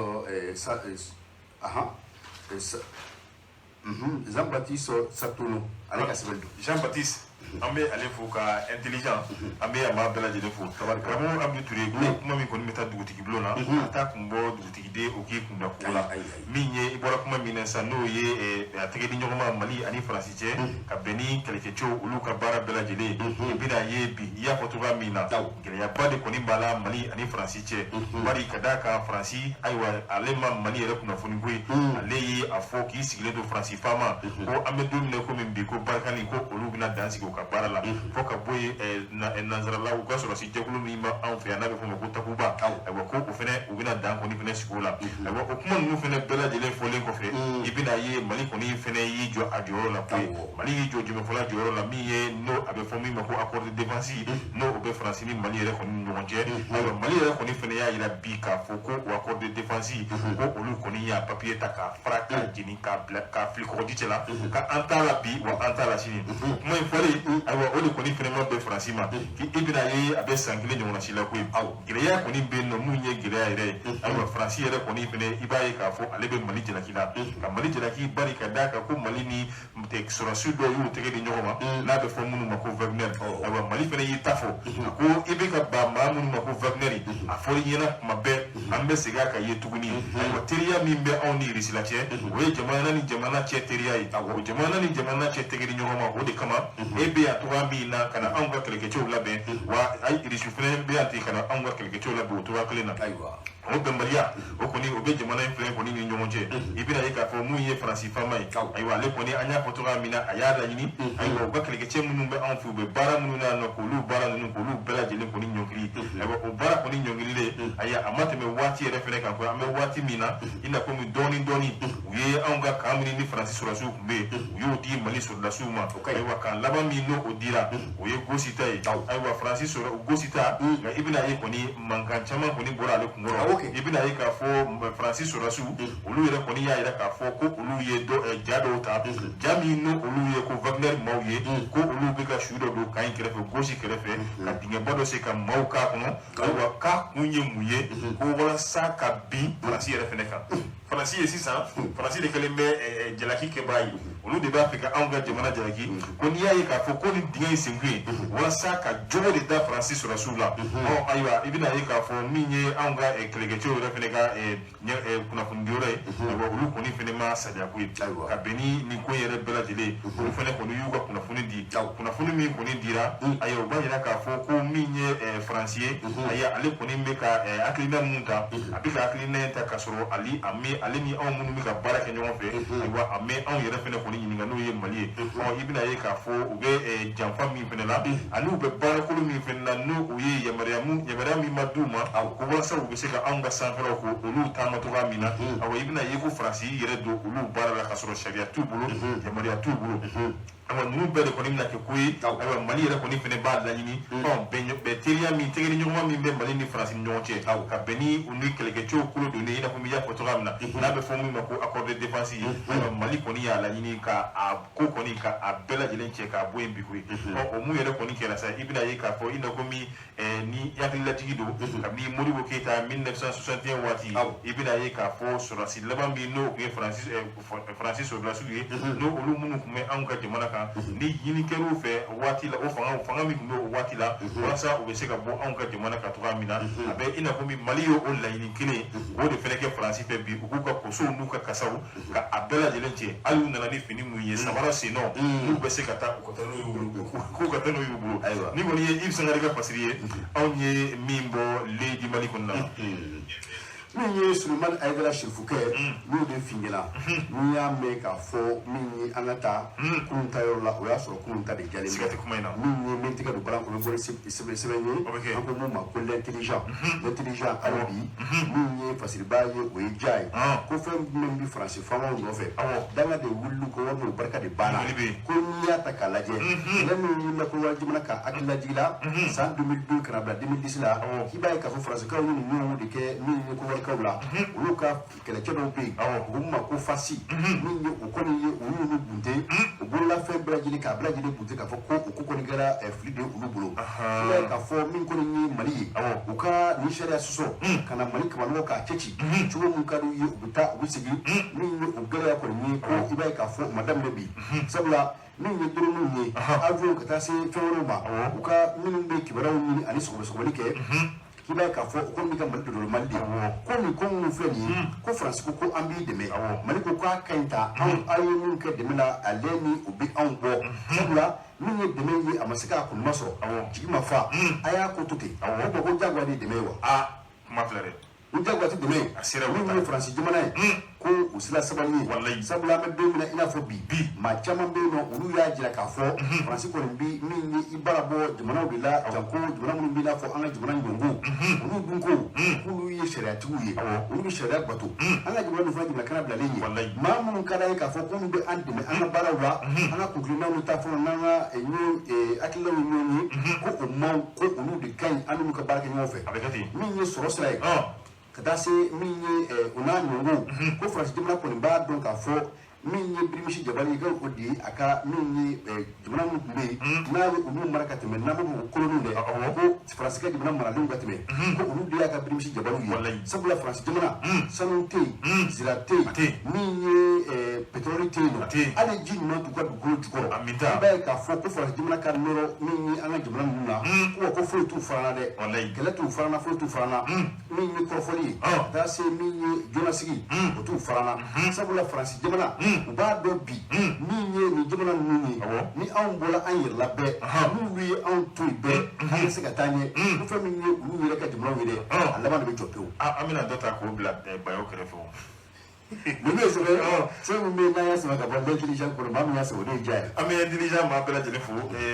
Jean-Baptiste Satono, ale ka sɛbɛn don. Jean-Baptiste, an bɛ ale fo ka Intelligent, an bɛ a maa bɛɛ lajɛlen fo. Karamɔgɔ Abdou Touré, ko kuma min kɔni bɛ taa dugutigi bulon na, a t'a kun bɔ dugutigiden o k'i kun da ko la. Min ye i bɔra kuma min na sisan, n'o ye a tɛgɛ di ɲɔgɔn ma Mali ani Faransi cɛ ka bɛn ni kɛlɛkɛcɛw olu ka baara bɛɛ lajɛlen ye, i bɛna ye bi i y'a fɔ cogoya min na, gɛlɛyaba de kɔni b'a la Mali ani Faransi cɛ, bari ka d'a kan Faransi, ayiwa ale ma Mali yɛrɛ kunnafoni ko ye, ale ye a fɔ k'i sigilen to Faransi faama ko an bɛ don min na komi bi, ko Barikani ko olu bɛna dan sigi u ka baara la, fo ka bɔ yen nanzarala u ka sɔrɔsi jɛkulu min b'anw fɛ yan n'a bɛ f'o ma ko Takuba, ayiwa ko o fɛnɛ u bɛna dan kɔni fɛnɛ sigi o la. Ayiwa o kuma ninnu fɛnɛ bɛɛ lajɛlen fɔlen kɔfɛ, i bɛna ye Mali kɔni fɛnɛ y'i jɔ a jɔyɔrɔ la koyi. Mali y'i jɔ jumɛnfɔla jɔyɔrɔ la, min ye n'o a bɛ fɔ min ma ko accord de défense, n'o o bɛ Faransi ni Mali yɛrɛ kɔni ni ɲɔgɔn cɛ. Ayiwa Mali yɛrɛ kɔni fɛnɛ y'a jira bi k'a fɔ ko o accord de défense ko olu kɔni y'a papier ta k'a fara k'a jeni k'a bila k'a fili kɔgɔji cɛ la, ka an t'a la bi wa an t'a la sini. Kuma in fɔlen, ayiwa o de kɔni fɛnɛ ma bɛn Faransi ma, k'i bɛna ye a bɛ san 1 ɲɔgɔnna si la koyi. Gɛlɛya kɔni bɛ yen nɔ, mun ye gɛlɛya yɛrɛ ye, ayiwa Faransi yɛrɛ kɔni fɛnɛ i b'a ye k'a fɔ ale bɛ Mali jalaki la, ka Mali jalaki bari ka d'a kan ko Mali ni sɔrɔdasi dɔw y'u tɛgɛ di ɲɔgɔn ma n'a bɛ fɔ minnu ma ko Wagner. Ayiwa Mali fɛnɛ y'i ta fɔ, a ko i bɛ ka ban maa minnu ma ko Wagner, a fɔr'i ɲɛna kuma bɛɛ, an bɛ segin a kan ye tuguni. Ayiwa teriya min bɛ anw ni Irisi la cɛ, o ye jamana ni jamana cɛ teriya ye, o jamana ni jamana cɛ tɛgɛ di ɲɔgɔn ma, o de kama e bɛ yan cogoya min na ka na anw ka kɛlɛkɛcɛw labɛn, wa ayi Irisi fɛnɛ bɛ yan ten ka na anw ka kɛlɛkɛcɛw labɛn o cogoya kelen na. O bɛnbaliya o kɔni o bɛ jamana in filɛ kɔni ni ɲɔgɔn cɛ. I bɛna ye k'a fɔ mun ye Faransi faama ye, ayiwa ale kɔni an y'a fɔ cogoya min na a y'a laɲini, ayiwa u ka kɛlɛkɛcɛ minnu bɛ anw fɛ u bɛ baara minnu na yan nɔ, k'olu baara ninnu k'olu bɛɛ lajɛlen kɔni ɲɔngiri. Ayiwa o baara kɔni ɲɔngirilen, Ayiwa, a ma tɛmɛ waati yɛrɛ fɛnɛ kan koyi. An bɛ waati min na, i n'a komi dɔɔni dɔɔni, u ye anw ka camp min ni Faransi sɔrɔdasiw tun bɛ yen, u y'o di Mali sɔrɔdasiw ma. Ayiwa, camp laban min n'o o dira, o ye Gosi ta ye. Ayiwa, Faransi sɔrɔ Gosi ta, nka i bɛna ye kɔni, mankan caman kɔni bɔra ale kunkɔrɔ. I bɛna ye k'a fɔ Faransi sɔrɔdasiw, olu yɛrɛ kɔni y'a yira k'a fɔ ko olu ye dɔ ja dɔw ta, ja min n'o olu ye ko Wagner maaw ye, ko olu bɛ ka su dɔ don camp in kɛrɛfɛ, Gosi kɛrɛfɛ, ka dingɛba dɔ se ka maaw k'a kɔnɔ. Ayiwa, k'a kun ye mun ye? Ko walasa ka bin Faransi yɛrɛ fɛnɛ kan. Faransi ye sisan, Faransi de kɛlen bɛ jalaki kɛbaa ye, olu de b'a fɛ ka anw ka jamana jalaki, ko n'i y'a ye k'a fɔ ko nin dingɛ in senkun ye walasa ka jogo de da Faransi sɔrɔdasiw la. Ɔ ayiwa, i bɛna ye k'a fɔ min ye anw ka kɛlɛkɛcɛw yɛrɛ fɛnɛ ka kunnafonidiyɔrɔ ye, ayiwa, olu kɔni fɛnɛ ma sariya ko ye ka bɛn ni nin ko yɛrɛ bɛɛ lajɛlen. Olu fɛnɛ kɔni y'u ka kunnafoni di. Kunnafoni min kɔni dira, ayiwa, o b'a yira k'a fɔ ko min ye Faransi ye, ayiwa, ale kɔni bɛ ka hakilina mun ta, a bɛ ka hakilina in ta k'a sɔrɔ ale a mi ale ni anw minnu bɛ ka baara kɛ ɲɔgɔn fɛ, ayiwa, a mɛ anw yɛrɛ fɛnɛ kɔni ɲininka, n'o ye Mali ye. Ɔ, i bɛna ye k'a fɔ u bɛ janfa min fɛnɛ la, ani u bɛ baarakolo min fɛnɛ la, n'o o ye yamaruya mun, yamaruya min ma d'u ma, ko walasa u bɛ se ka anw ka sanfɛlaw ko olu taama cogoya min na. Ayiwa, i bɛna ye ko Faransi y'i yɛrɛ don olu baara la k'a sɔrɔ sariya t'u bolo, yamaruya t'u bolo. Ayiwa, ninnu bɛɛ de kɔni bɛna kɛ ko ye. Ayiwa, Mali yɛrɛ kɔni fɛnɛ b'a laɲini, ɔ, bɛn teriya min, tɛgɛdiɲɔgɔnma min bɛ Mali ni Faransi ni ɲɔgɔn cɛ, ka bɛn ni u ni kɛlɛkɛcɛw kolo donnen, i n'a fɔ n y'a fɔ cogoya min na, n'a bɛ fɔ min ma ko accord de défense ye. Ayiwa, Mali kɔni y'a laɲini ka a ko kɔni ka a bɛɛ lajɛlen cɛ k'a bɔ yen bi koyi. Ɔ, o mun yɛrɛ kɔni kɛra sa, i bɛna ye k'a fɔ i n'a komi ni hakililajigi don kabini Modibo Keyita 1961 waati, i bɛna ye k'a fɔ sɔrɔdasi laban min n'o tun ye Faransi sɔrɔdasiw ye, n'o olu minnu tun bɛ anw ka jamana kan, ni ɲini kɛr'u fɛ waati la, o fanga min tun bɛ o waati la, walasa u bɛ se ka bɔ anw ka jamana kan cogoya min na, a bɛ i n'a fɔ min Mali y'o laɲini kelen k'o de fɛnɛ kɛ Faransi fɛ bi, u k'u ka kosow n'u ka kasaw ka a bɛɛ lajɛlen cɛ. Hali u nana ni fini mun ye, samara sennɔ, n'u bɛ se ka taa, u ka taa n'o y'u bolo, k'u ka taa n'o y'u bolo. Ni kɔni ye Yves Sangare ka fasiri ye, anw ye min bɔ Lady Mali kɔnɔna la. Min ye Sulemani Ayidara Sirifukɛ, n'o de fiɲɛna, n'i y'a mɛn k'a fɔ min ye an ka taa kunun ta yɔrɔ la, o y'a sɔrɔ kunun ta de jalen bɛ. Siga tɛ kuma in na. Min ye min tɛgɛ don balan kɔnɔ, bɔra sɛbɛn ye, an ko mun ma ko l'intelligent, l'intelligent hali bi, min ye fasiriba ye, o ye ja ye, ko fɛn min bɛ Faransi faamaw nɔfɛ, danga de wulili ko walima o barika de banna, ko n'i y'a ta k'a lajɛ, kɛlɛ min wulila ko wali jamana ka hakililajigi la san 2002 ka na bila 2010 la, k'i b'a ye k'a fɔ Faransikaw ye nin ɲɔgɔn de kɛ min ye ko warikaw la, olu ka kɛlɛcɛ dɔw bɛ yen, u ko ma ko fasi, min ye o kɔni ye, u y'olu bunte, u bololafɛn bɛɛ lajɛlen k'a bɛɛ lajɛlen bunte, k'a fɔ ko o ko kɔni kɛra fili de ye olu bolo. I b'a ye k'a fɔ min kɔni ye Mali ye, u ka nin sariya sɔsɔ ka na Mali kabanɔgɔ k'a cɛ ci cogo min ka d'u ye, u bɛ taa u bɛ segin, min ye o gɛlɛya kɔni ye, ko i b'a ye k'a fɔ u ma daminɛ bi, sabula min ye drone ye, avion, ka taa se fɛn wɛrɛw ma, u ka minnu bɛ kibaruyaw ɲini ani sɔgɔbɛ-sɔgɔbɛli kɛ, k'i b'a ye k'a fɔ o kɔni bɛ ka Mali dodolo Mali de ko nin ko minnu filɛ nin ye, ko Faransi ko ko an b'i dɛmɛ, Mali ko k'a ka ɲi ta, anw aw ye min kɛ dɛmɛ la, ale ni o bɛ anw bɔ, sabula min ye dɛmɛ ye, a ma se k'a kunma sɔrɔ, jigi ma fa, a y'a ko to ten, o ko jagoya de dɛmɛ ye wa. Aa, kuma filɛ dɛ. Ni jagoya tɛ dɛmɛ ye, a sera. Min ye Faransi jamana ye, ko u sera sabali ye, sabula an bɛ don min na i n'a fɔ bi, maa caman bɛ yen nɔ, olu y'a jira k'a fɔ Faransi kɔni bi min ye i baara bɔ jamanaw de la, janko jamana minnu bɛ i n'a fɔ an ka jamana ɲɔngo, olu dun ko k'olu ye sariyatigiw ye, olu bɛ sariya bato, an ka jamana dun fana jamana kana bilalen ye, maa minnu ka d'an ye k'a fɔ k'olu bɛ an dɛmɛ an ka baaraw la, an ka kuntilennaw ni taafanaw n'an ka hakilinaw ye ɲɔgɔn ye, ko o maaw ko olu de ka ɲi an n'olu ka baara kɛ ɲɔgɔn fɛ, min ye sɔrɔ sira ye, ka taa se min ye o n'a ɲɔgɔnw, ko Faransi jamana kɔni b'a dɔn k'a fɔ min ye Birimisi Jabali ye, o de ye a ka min ye jamana minnu tun bɛ yen n'a ye olu mara ka tɛmɛ, n'an b'a fɔ ko koloniw dɛ, ko Faransi ka jamana maralenw ka tɛmɛ, ko olu de y'a ka Birimisi Jabaliw ye, sabula Faransi jamana sanu tɛ yen, zira tɛ yen, min ye pétrole tɛ yen nɔ, hali ji ɲuman t'u ka dugukolo jukɔrɔ. I b'a ye k'a fɔ ko Faransi jamana ka nɔrɔ min ye an ka jamana ninnu na, ko wa ko foyi t'u fana na dɛ, kɛlɛ t'u fana na, foyi t'u fana na, min ye kɔrɔfɔli ye, ka taa se min ye joonasigi, o t'u fana na, sabula Faransi jamana u b'a dɔn bi min ye nin jamana ninnu ye, ni anw bɔra an yɛrɛ la bɛɛ, n'olu ye anw to yen bɛɛ, an bɛ se ka taa ɲɛ, ko fɛn min ye olu yɛrɛ ka jamanaw ye dɛ, a laban de bɛ jɔ pewu. An bɛna dɔ ta k'o bila Bayo kɛrɛfɛ o. Ninnu ye sɛbɛn sɛbɛn min bɛ yen n'an y'a sama ka bɔ L'Intelligent kɔnɔ, maa min y'a sɛbɛn, o de ye diya ye. An bɛ Intelligent maa bɛɛ lajɛlen fo.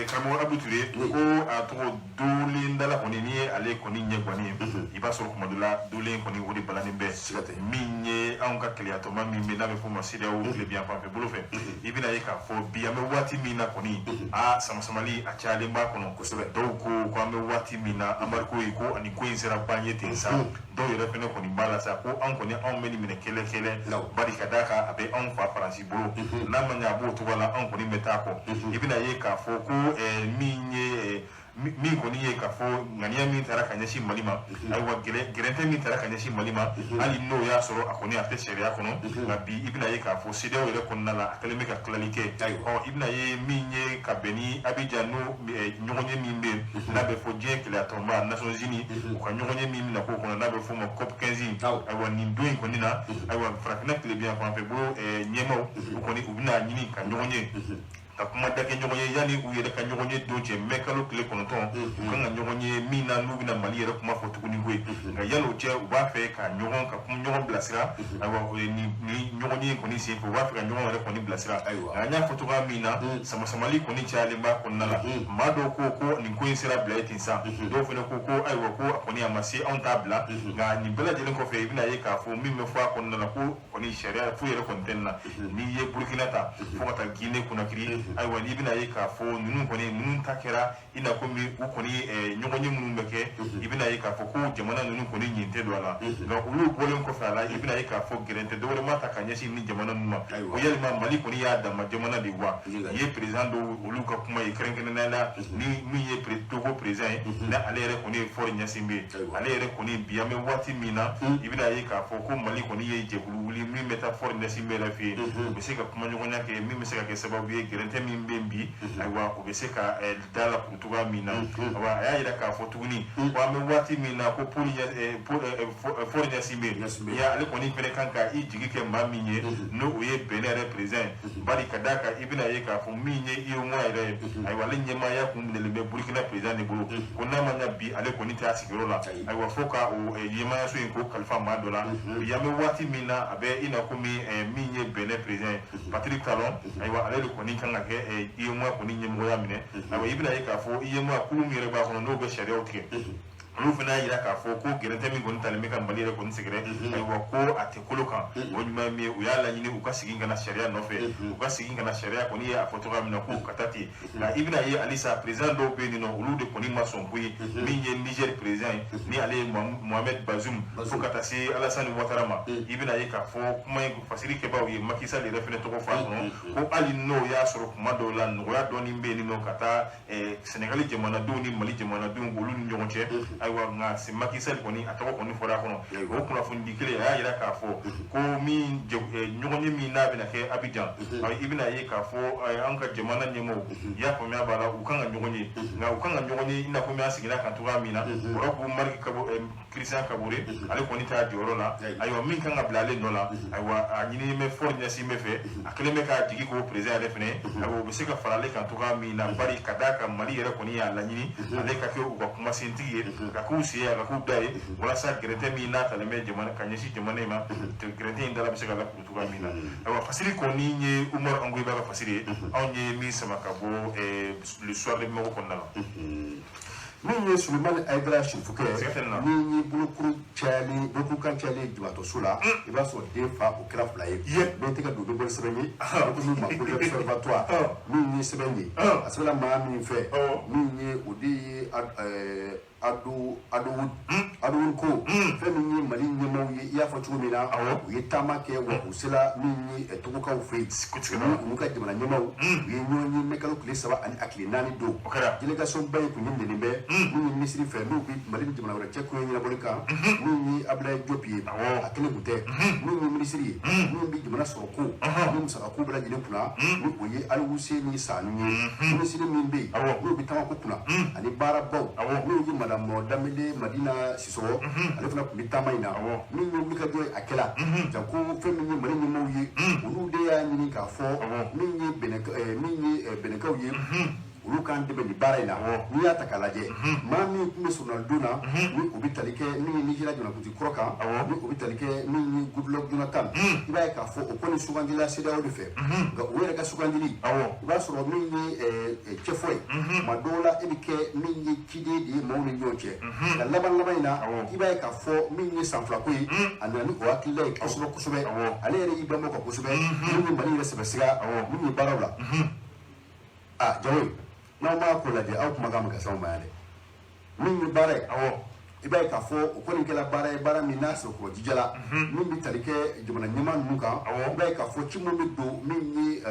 Karamɔgɔ Abu Ture, ko a tɔgɔ dolen dala kɔni, n'i ye ale kɔni ɲɛ guwanen ye, i b'a sɔrɔ kuma dɔ la dolen kɔni o de balannen bɛ. Siga tɛ. Min ye anw ka keleyatɔnba min bɛ n'a bɛ f'o ma CEDEAO tilebin fan fɛ bolo fɛ, i bɛna ye k'a fɔ bi an bɛ waati min na kɔni, a samasamali a cayalen b'a kɔnɔ. Dɔw ko an bɛ waati min na, embargo ye ko ani ko in sera ban ye ten sa. Dɔw yɛrɛ fɛnɛ kɔni b'a la sa ko anw kɔni anw bɛ nin minɛ kɛlɛ kɛlɛ, bari ka d'a kan a bɛ anw fa Faransi bolo, n'a ma ɲɛ a b'o cogo la, anw kɔni bɛ taa kɔ. I bɛna ye k'a fɔ ko min ye min kɔni ye k'a fɔ ŋaniya min taara ka ɲɛsin Mali ma, ayiwa gɛrɛntɛ min taara ka ɲɛsin Mali ma, hali n'o y'a sɔrɔ a kɔni a tɛ sariya kɔnɔ, nka bi i bɛna ye k'a fɔ CEDEAO yɛrɛ kɔnɔna la a kɛlen bɛ ka tilali kɛ. Ɔ i bɛna ye min ye ka bɛn ni Abidjan n'o ɲɔgɔnye min bɛ yen n'a bɛ fɔ diɲɛ keleyatɔnba Nations Unies, u ka ɲɔgɔnye min bɛna k'o kɔnɔ n'a bɛ f'o ma COP 15, ayiwa nin don in kɔni na, ayiwa farafinna tilebin fan fɛ bolo ɲɛmaaw u kɔni u bɛna ɲini ka ɲɔgɔn ye, ka kuma da kɛ ɲɔgɔn ye yanni u yɛrɛ ka ɲɔgɔn ye don cɛ mɛ kalo tile 9, u kan ka ɲɔgɔn ye min na n'u bɛna Mali yɛrɛ kuma fɔ tuguni koyi. Nka yanni o cɛ u b'a fɛ ka ɲɔgɔn ka ɲɔgɔn bilasira. Ayiwa ni ɲɔgɔn ye kɔni senfɛ u b'a fɛ ka ɲɔgɔn yɛrɛ kɔni bilasira. Nka an y'a fɔ cogoya min na, samasamali kɔni cayalen b'a kɔnɔna la. Maa dɔw ko nin ko in sera bila ye ten sa, dɔw fana ko ayiwa ko a kɔni a ma se, anw t'a bila. Nka nin bɛɛ lajɛlen kɔfɛ i bɛna ye k'a fɔ min bɛ fɔ a kɔnɔna la ko kɔni sariya foyi yɛrɛ kɔni tɛ nin na. N'i ye Burukina ta fo ka taa Guinée Conakry, ayiwa n'i bɛna ye k'a fɔ ninnu kɔni ninnu ta kɛra i n'a komi u kɔni ɲɔgɔnye minnu bɛ kɛ, i bɛna ye k'a fɔ ko jamana ninnu kɔni ɲin tɛ don a la. Nka olu bɔlen kɔfɛ a la, i bɛna ye k'a fɔ gɛrɛntɛ dɔwɛrɛ ma ta ka ɲɛsin ni jamana ninnu ma. O yalima Mali kɔni y'a dama jamana de wa? I ye président dɔw olu ka kuma ye kɛrɛnkɛrɛnnenya la, ni min ye Togo président ye, n'ale yɛrɛ kɔni ye Faure Gnassingbé ye, ale yɛrɛ kɔni bi an bɛ waati min na, i bɛna ye k'a fɔ ko Mali kɔni ye jɛkulu wuli min bɛ taa Faure Gnassingbé yɛrɛ fɛ yen, u bɛ se ka kumaɲɔgɔnya kɛ min bɛ se ka kɛ sababu ye gɛrɛntɛ min bɛ yen bi, ayiwa o bɛ se ka da la kuru cogoya min na. Ayiwa a y'a jira k'a fɔ tuguni ko an bɛ waati min na ko Faure Gnassingbé ale kɔni fɛnɛ kan ka i jigi kɛ maa min ye, n'o o ye Benin yɛrɛ président ye, bari ka d'a kan i bɛna ye k'a fɔ min ye UEMOA yɛrɛ ye, ayiwa ale ɲɛmaaya kun minɛlen bɛ Burukina président de bolo, ko n'a ma ɲɛ bi ale kɔni tɛ a sigiyɔrɔ la, ayiwa fo ka o ɲɛmaayaso in k'o kalifa maa dɔ la. Bi an bɛ waati min na a bɛ i n'a komi min ye Benin président ye Patrice Talon, ayiwa ale de kɔni kan ka kɛ UEMOA kɔni ɲɛmɔgɔya minɛ. Ayiwa i bɛna ye k'a fɔ UEMOA kulu min yɛrɛ b'a kɔnɔ n'o bɛ sariyaw tigɛ, olu fana y'a jira k'a fɔ ko gɛrɛntɛ min kɔni talen bɛ ka Mali yɛrɛ kɔni sɛgɛrɛ, ayiwa ko a tɛ kolo kan. O ɲuman ye min ye, u y'a laɲini u ka segin ka na sariya nɔfɛ, u ka segin ka na sariya kɔni ye a fɔ cogoya min na k'u ka taa ten. Nka i bɛna ye halisa président dɔw bɛ yen nɔ, olu de kɔni ma sɔn koyi. Min ye Niger président ye, ni ale ye Mohamed Bazoum, fo ka taa se Alassane Ouattara ma, i bɛna ye k'a fɔ kuma in fasiri kɛbaaw ye Macky Sall yɛrɛ fana tɔgɔ fɔ a kɔnɔ, ko hali n'o y'a sɔrɔ kuma dɔw la nɔgɔya dɔɔni bɛ yen nɔ ka taa Sénégal jamanadenw ni Mali jamanadenw olu ni ɲɔgɔn cɛ, ayiwa nka Macky Sall kɔni a tɔgɔ kɔni fɔra a kɔnɔ. O kunnafonidi kelen a y'a jira k'a fɔ ko min ɲɔgɔnye min n'a bɛna kɛ Abidjan, i bɛna ye k'a fɔ an ka jamana ɲɛmɔgɔw i y'a faamuya b'a la u kan ka ɲɔgɔn ye, nka u kan ka ɲɔgɔn ye i n'a fɔ an seginna kan cogoya min na, kɔrɔ ko Marc Christian Kabore ale kɔni t'a jɔyɔrɔ la, ayiwa min kan ka bila ale nɔ la, ayiwa a ɲininen bɛ Faure Gnassingbé fɛ, a kɛlen bɛ k'a jigi k'o président yɛrɛ fɛnɛ, ayiwa o bɛ se ka fara ale kan cogoya min na, bari ka d'a kan Mali yɛrɛ kɔni y'a laɲini ale ka kɛ u ka kumasentigi ye, ka k'u sen ye, a ka k'u da ye, walasa gɛrɛntɛ min n'a talen bɛ jamana ka ɲɛsin jamana in ma, gɛrɛntɛ in dala bɛ se ka lakuru cogoya min na. Ayiwa fasiri kɔni ye Umaru Angoyiba ka fasiri ye, anw ye min sama ka bɔ Le Soir de Bamako kɔnɔna la. Min ye Souleymane Haïdara Sirifukɛ, min ye bolokuru cayalen bolokurukan cayalen jibatɔso la, i b'a sɔrɔ den fa o kɛra fila ye, bɛɛ tɛ ka don bɛ bɔ sɛbɛn ye, o ko min ma ko l'Observatoire, min ye sɛbɛn ye, a sɛbɛnna maa min fɛ, min ye o de ye Ado ko fɛn min ye Mali ɲɛmaaw ye, i y'a fɔ cogo min na, u ye taama kɛ wa u sera min ye Togokaw fɛ yen, olu ka jamana ɲɛmaaw u ye ɲɔgɔn ye mɛ kalo tile 3 ani a tile 4 don. Délégation ba in kun ɲininen bɛ min ye minisiri fɛ, n'o bɛ Mali ni jamana wɛrɛ cɛ koɲɛ ɲɛnabɔli kan, min ye Abdoulaye Diop ye, a kelen kun tɛ, min ye minisiri ye, min bɛ jamana sɔrɔ ko ni musaka ko bɛɛ lajɛlen kunna, ni o ye Alioune Sanu ye, minisiri min bɛ yen n'o bɛ taama ko kunna ani baarabaw, n'o ye Madame Danbele Madina Sisɔgɔ, ale fana tun bɛ taama in na. Min ye wulikajɔ ye a kɛla janko fɛn min ye Mali ɲɛmaaw ye, olu de y'a ɲini k'a fɔ min ye Bɛnɛkaw ye. Olu k'an dɛmɛ nin baara in na. N'i y'a ta k'a lajɛ, maa min tun bɛ sɔrɔdon na, ni o bɛ tali kɛ min ye Nizeriya jamanakuntigi kɔrɔ kan, ni o bɛ tali kɛ min ye Goodluck Jonathan, i b'a ye k'a fɔ o kɔni sugandila CEDEAO de fɛ. Nka o yɛrɛ ka sugandili, i b'a sɔrɔ min ye cɛfɔ ye, tuma dɔw la e bɛ kɛ min ye ciden de ye maaw ni ɲɔgɔn cɛ. Nka laban laban in na, i b'a ye k'a fɔ min ye san 2 ko ye, a nana ni o hakilila ye kosɛbɛ kosɛbɛ. Ale yɛrɛ y'i banbɔ kan kosɛbɛ, min ye Mali yɛrɛ sɛbɛsiga min ye baaraw la. A Jawo, n'aw m'a ko lajɛ, aw kumakan bɛ ka s'anw ma yan dɛ. Min ye baara ye, i b'a ye k'a fɔ o kɔni kɛra baara ye, baara min n'a sɔrɔ jijala, min bɛ tali kɛ jamana ɲɛmaa ninnu kan. I b'a ye k'a fɔ ci min bɛ don min ye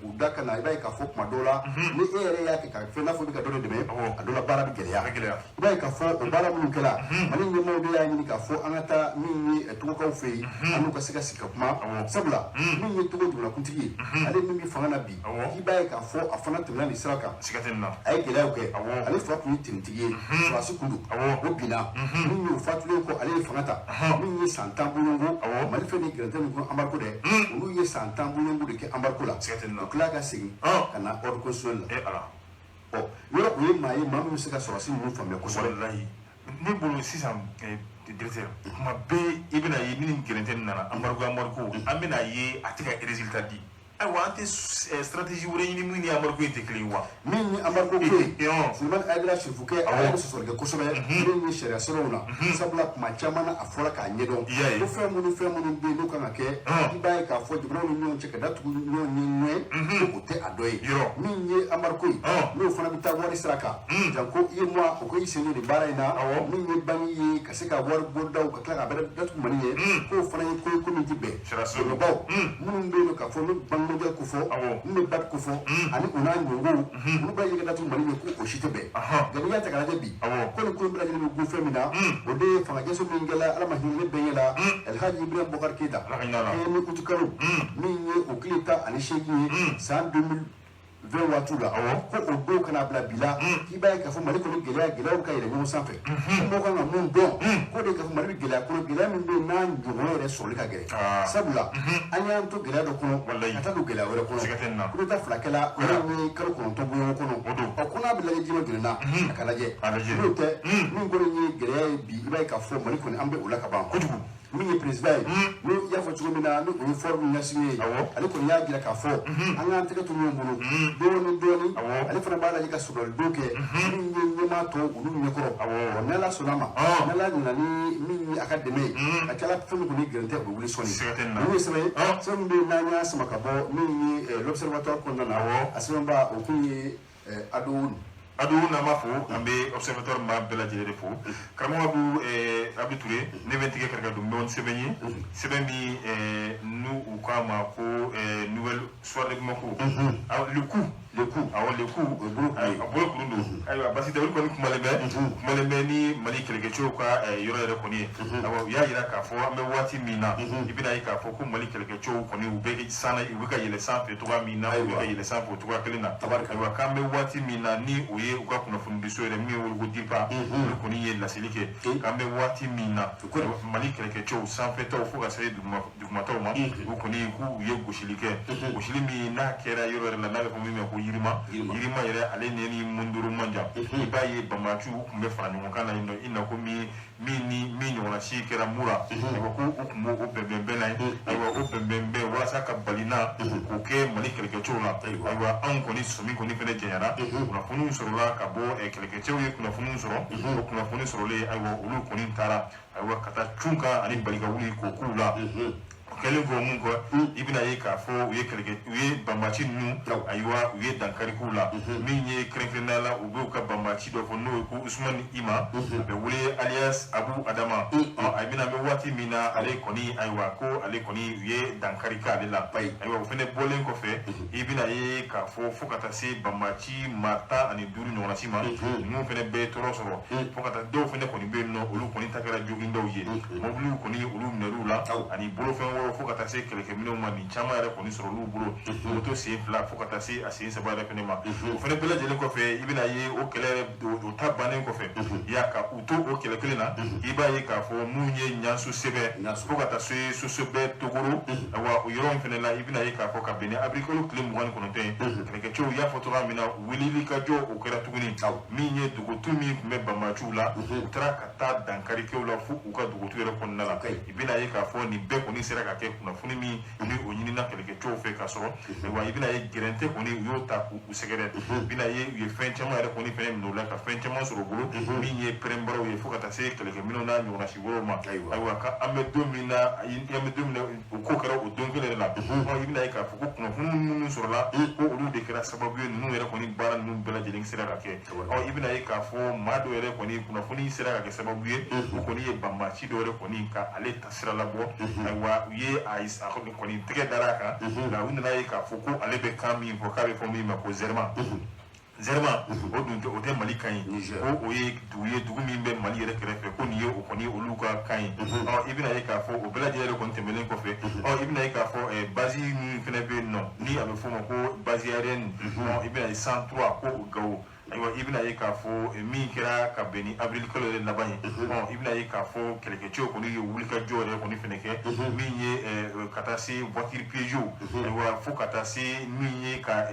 u da ka na, i b'a ye k'a fɔ tuma dɔw la, ni e yɛrɛ y'a kɛ ka fɛn n'a fɔ i bɛ ka dɔ de dɛmɛ, a dɔ la baara bɛ gɛlɛya. I b'a ye k'a fɔ o baara minnu kɛra, Mali ɲɛmaaw de y'a ɲini k'a fɔ an ka taa min ye Togokaw fɛ yen, an n'u ka se ka sigi ka kuma. Sabula min ye Togo jamanakuntigi ye, ale min bɛ fanga na bi, i b'a ye k'a fɔ a fana tɛmɛna nin sira kan, a ye gɛlɛyaw kɛ. Ale fa tun ye tenitigi ye, sɔrɔdasi kun don, o binna. Min y'o fatulen kɔ, ale ye fanga ta. Min ye san 10 bɔɲɔgɔnko, Mali fɛn ni gɛrɛntɛ min kɔnɔ, embargo dɛ, olu ye san 10 bɔɲɔgɔnko de kɛ embargo la. U tila ka segin ka na ordre constitutionnel la. Ɔ yɔrɔ o ye maa ye, maa min bɛ se ka sɔrɔdasi ninnu faamuya kosɛbɛ. Ne bolo sisan, directeur, kuma bɛɛ i bɛna ye ni gɛrɛntɛ nana, embargo, an bɛna ye a tɛ ka résultat di. Ayiwa, an tɛ stratégie wɛrɛ ɲini min ni embargo in tɛ kelen ye wa? Min ni embargo ko ye, Sulemani Ayidara Sefukɛ, a yɛrɛ bɛ sɔsɔli kɛ kosɛbɛ min ye sariya sɛbɛnw na. Sabula kuma caman na, a fɔra k'a ɲɛdɔn ko fɛn minnu bɛ yen n'o kan ka kɛ, i b'a ye k'a fɔ jamanaw ni ɲɔgɔn cɛ ka datugu ɲɔgɔn ye ɲɔgɔn, ko o tɛ a dɔ ye. Min ye embargo ye, n'o fana bɛ taa wari sira kan, janko i ye moi o ko i sen don nin baara in na, min ye banque ye ka se ka wari bɔdaw ka tila k'a bɛɛ datugu Mali ye, k'o fana ye ko ye ko min tɛ bɛn. Dɛmɛbaw minnu bɛ yen k'a fɔ n'u banque mondiale ko fɔ, min bɛ BAD ko fɔ, ani u n'a ɲɔgɔnw, olu b'a ye ka datugu Mali ye, ko o si tɛ bɛn. Nka n'i y'a ta k'a lajɛ bi, ko nin ko in bɛɛ lajɛlen bɛ gun fɛn min na, o de ye fangajɛso min kɛla, Ala ma hinɛ ne bɛnkɛ la, Alhaji Ibrahim Boubacar Keïta, ni utikalo min ye o tile 18 ye san 2020 waatiw la, ko o don kana bila bi la, k'i b'a ye k'a fɔ Mali kɔni gɛlɛyaw ka yɛlɛ ɲɔgɔn sanfɛ. Mɔgɔw kan ka mun dɔn, k'o de k'a fɔ Mali bɛ gɛlɛya kɔnɔ, gɛlɛya min bɛ yen n'a ɲɔgɔn yɛrɛ sɔrɔli ka gɛlɛn. Sabula an y'an to gɛlɛya dɔ kɔnɔ ka taa don gɛlɛya wɛrɛ kɔnɔ, coup d'état 2 kɛla, o ye kalo 9 bɔɲɔgɔn kɔnɔ. Ɔ ko n'a bɛ lajɛ jima joli na, a ka lajɛ. N'o tɛ, min kɔni ye gɛlɛya ye bi, i b'a ye k'a fɔ Mali kɔni an bɛ o la ka ban kojugu. Min ye président ye, n'o i y'a fɔ cogo min na, ni o ye Faure Gnassingbé ye, ale kɔni y'a jira k'a fɔ an k'an tɛgɛ to ɲɔgɔn bolo dɔɔni dɔɔni. Ale fana b'a lajɛ ka sɔrɔli kɛ min ye ɲɛmaa tɔw olu ɲɛkɔrɔ. Ɔ n'Ala sɔnna ma, n'Ala nana ni min ye a ka dɛmɛ ye, a ca la fɛn min kɔni gɛrɛntɛ, o bɛ wuli sɔɔni. Ninnu ye sɛbɛn ye, sɛbɛn min bɛ yen n'an y'a sama ka bɔ min ye l'Observatoire kɔnɔna na, a sɛbɛnba o kun ye Ado Ado n'an b'a fo, an bɛ Observatoire maa bɛɛ lajɛlen de fo. Karamɔgɔ Abu Ture, ne bɛ n tigɛ kari ka don ɲɔgɔn sɛbɛn ye, sɛbɛn min n'u u k'a ma ko Nouvelle Soir de Bamako, le coup, le coup, awɔ, le coup, o bolo a bolo kurun don. Ayiwa, basi tɛ, olu kɔni kumalen bɛ ni Mali kɛlɛkɛcɛw ka yɔrɔ yɛrɛ kɔni ye. Awɔ, u y'a jira k'a fɔ an bɛ waati min na, i bɛna ye k'a fɔ ko Mali kɛlɛkɛcɛw kɔni u bɛ san, u bɛ ka yɛlɛ sanfɛ cogoya min na, u bɛ ka yɛlɛ sanfɛ o cogoya kelen na. Ayiwa, k'an bɛ waati min na, ni o ye u ka kunnafonidiso yɛrɛ min ye wele ko DIRPA, olu kɔni ye laseli kɛ k'an bɛ waati min na, Mali kɛlɛkɛcɛw sanfɛtaw fo ka se dugumataw ma, u kɔni k'u ye gosili kɛ, gosili min n'a kɛra yɔrɔ yɛrɛ la, n'a bɛ fɔ min ma ko Yirima. Yirima yɛrɛ, ale ni Munduru man jan. I b'a ye banbaanciw tun bɛ fara ɲɔgɔn kan na yen nɔ, i n'a ko min ni min ɲɔgɔnna si kɛra Mura. Ayiwa, ko u tun b'o bɛnbɛnbɛn na ye. Ayiwa, o bɛnbɛnbɛn walasa ka bali na k'o kɛ Mali kɛlɛkɛcɛw la. Ayiwa, anw kɔni sɔmi kɔni fɛnɛ jɛnyara, kunnafoniw sɔrɔla ka bɔ kɛlɛkɛcɛw ye kunnafoniw sɔrɔ. O kunnafoni sɔrɔlen, ayiwa, olu kɔni taara, ayiwa, ka taa cun kan ani bali ka wuli k'o k'u la. Kɛlen kɔ mun kɔ, i bɛna ye k'a fɔ u ye kɛlɛkɛ, u ye banbaanci ninnu, ayiwa, u ye dankari k'u la. Min ye kɛrɛnkɛrɛnnenya la, u b'u ka banbaanci dɔ fɔ n'o ye ko Usumani Ima, a bɛ wele alias Abu Adama. A bɛna, an bɛ waati min na, ale kɔni, ayiwa, ko ale kɔni u ye dankari k'ale la. Ayiwa, o fɛnɛ bɔlen kɔfɛ, i bɛna ye k'a fɔ fo ka taa se banbaanci maa 15 ɲɔgɔnna si ma, ninnu fɛnɛ bɛɛ tɔɔrɔ sɔrɔ, fo ka taa dɔw fɛnɛ kɔni bɛ yen nɔ, olu kɔni ta kɛra jogindaw ye, mɔbiliw kɔni olu minɛr'u la. la ani bolofɛn wɛrɛw fo ka taa se kɛlɛkɛminɛnw ma. Nin caman yɛrɛ kɔni sɔrɔ olu bolo, moto sen 2 fo ka taa se a sen 3 yɛrɛ fɛnɛ ma. O fɛnɛ bɛɛ lajɛlen kɔfɛ, i bɛna ye o kɛlɛ yɛrɛ o ta bannen kɔfɛ, ya ka u to o kɛlɛ kelen na, i b'a ye k'a fɔ mun ye Ɲanso sɛbɛ fo ka taa se Sosobɛ Togoro, awa o yɔrɔ in fɛnɛ la, i bɛna ye k'a fɔ ka bɛn ni avril kalo tile 29 ye, kɛlɛkɛcɛw y'a fɔ cogoya min na, wulili ka jɔ o kɛra tuguni. Min ye dugutu min tun bɛ banbaanciw la, u taara ka taa dankari kɛ u la fo u ka dugutu yɛrɛ kɔnɔna la. I bɛna ye k'a fɔ nin bɛɛ kɔni sera ka kɛ kunnafoni min ni o ɲinina kɛlɛkɛcɛw fɛ ka sɔrɔ. Ayiwa, i bɛna ye gɛrɛntɛ kɔni u y'o ta k'u sɛgɛrɛ. I bɛna ye u ye fɛn caman yɛrɛ kɔni fɛnɛ minɛ u la, ka fɛn caman sɔrɔ u bolo, min ye pɛrɛnbaraw ye fo ka taa se kɛlɛkɛminɛnw n'a ɲɔgɔnna si wɛrɛw ma. Ayiwa, ka an bɛ don min na, an bɛ don min na, o ko kɛra o don kelen de la. I bɛna ye k'a fɔ ko kunnafoni minnu sɔrɔla, ko olu de kɛra sababu ye ninnu yɛrɛ kɔni baara ninnu bɛɛ lajɛlen sera ka kɛ. Ɔ, i bɛna ye k'a fɔ maa dɔw yɛrɛ kɔni kunnafoni sera ka kɛ sababu ye, o kɔni ye banbaanci dɔw yɛrɛ kɔni ka ale ta sira labɔ. Ayiwa, u ye a kɔni tɛgɛ dara a kan, nka u nana ye k'a fɔ ko ale bɛ kan min fɔ, k'a bɛ fɔ min ma ko Zɛrima. Zɛrima o dun tɛ, o tɛ Mali kan ye, ko o ye dugu ye, dugu min bɛ Mali yɛrɛ kɛrɛfɛ, ko nin ye o kɔni olu ka kan ye. Ɔ, i bɛna ye k'a fɔ o bɛɛ lajɛlen yɛrɛ kɔni tɛmɛnen kɔfɛ, ɔ, i bɛna ye k'a fɔ base min fana bɛ yen nɔ, ni a bɛ f'o ma ko base aérienne, ɔ, i bɛna ye 103 ko Gawo. Ayiwa, i bɛna ye k'a fɔ min kɛra ka bɛn ni avril kalo yɛrɛ laban ye, ɔ, i bɛna ye k'a fɔ kɛlɛkɛcɛw kɔni ye wulikajɔ yɛrɛ kɔni fɛnɛ kɛ, min ye ka taa se voiture piégée, ayiwa, fo ka taa se min ye ka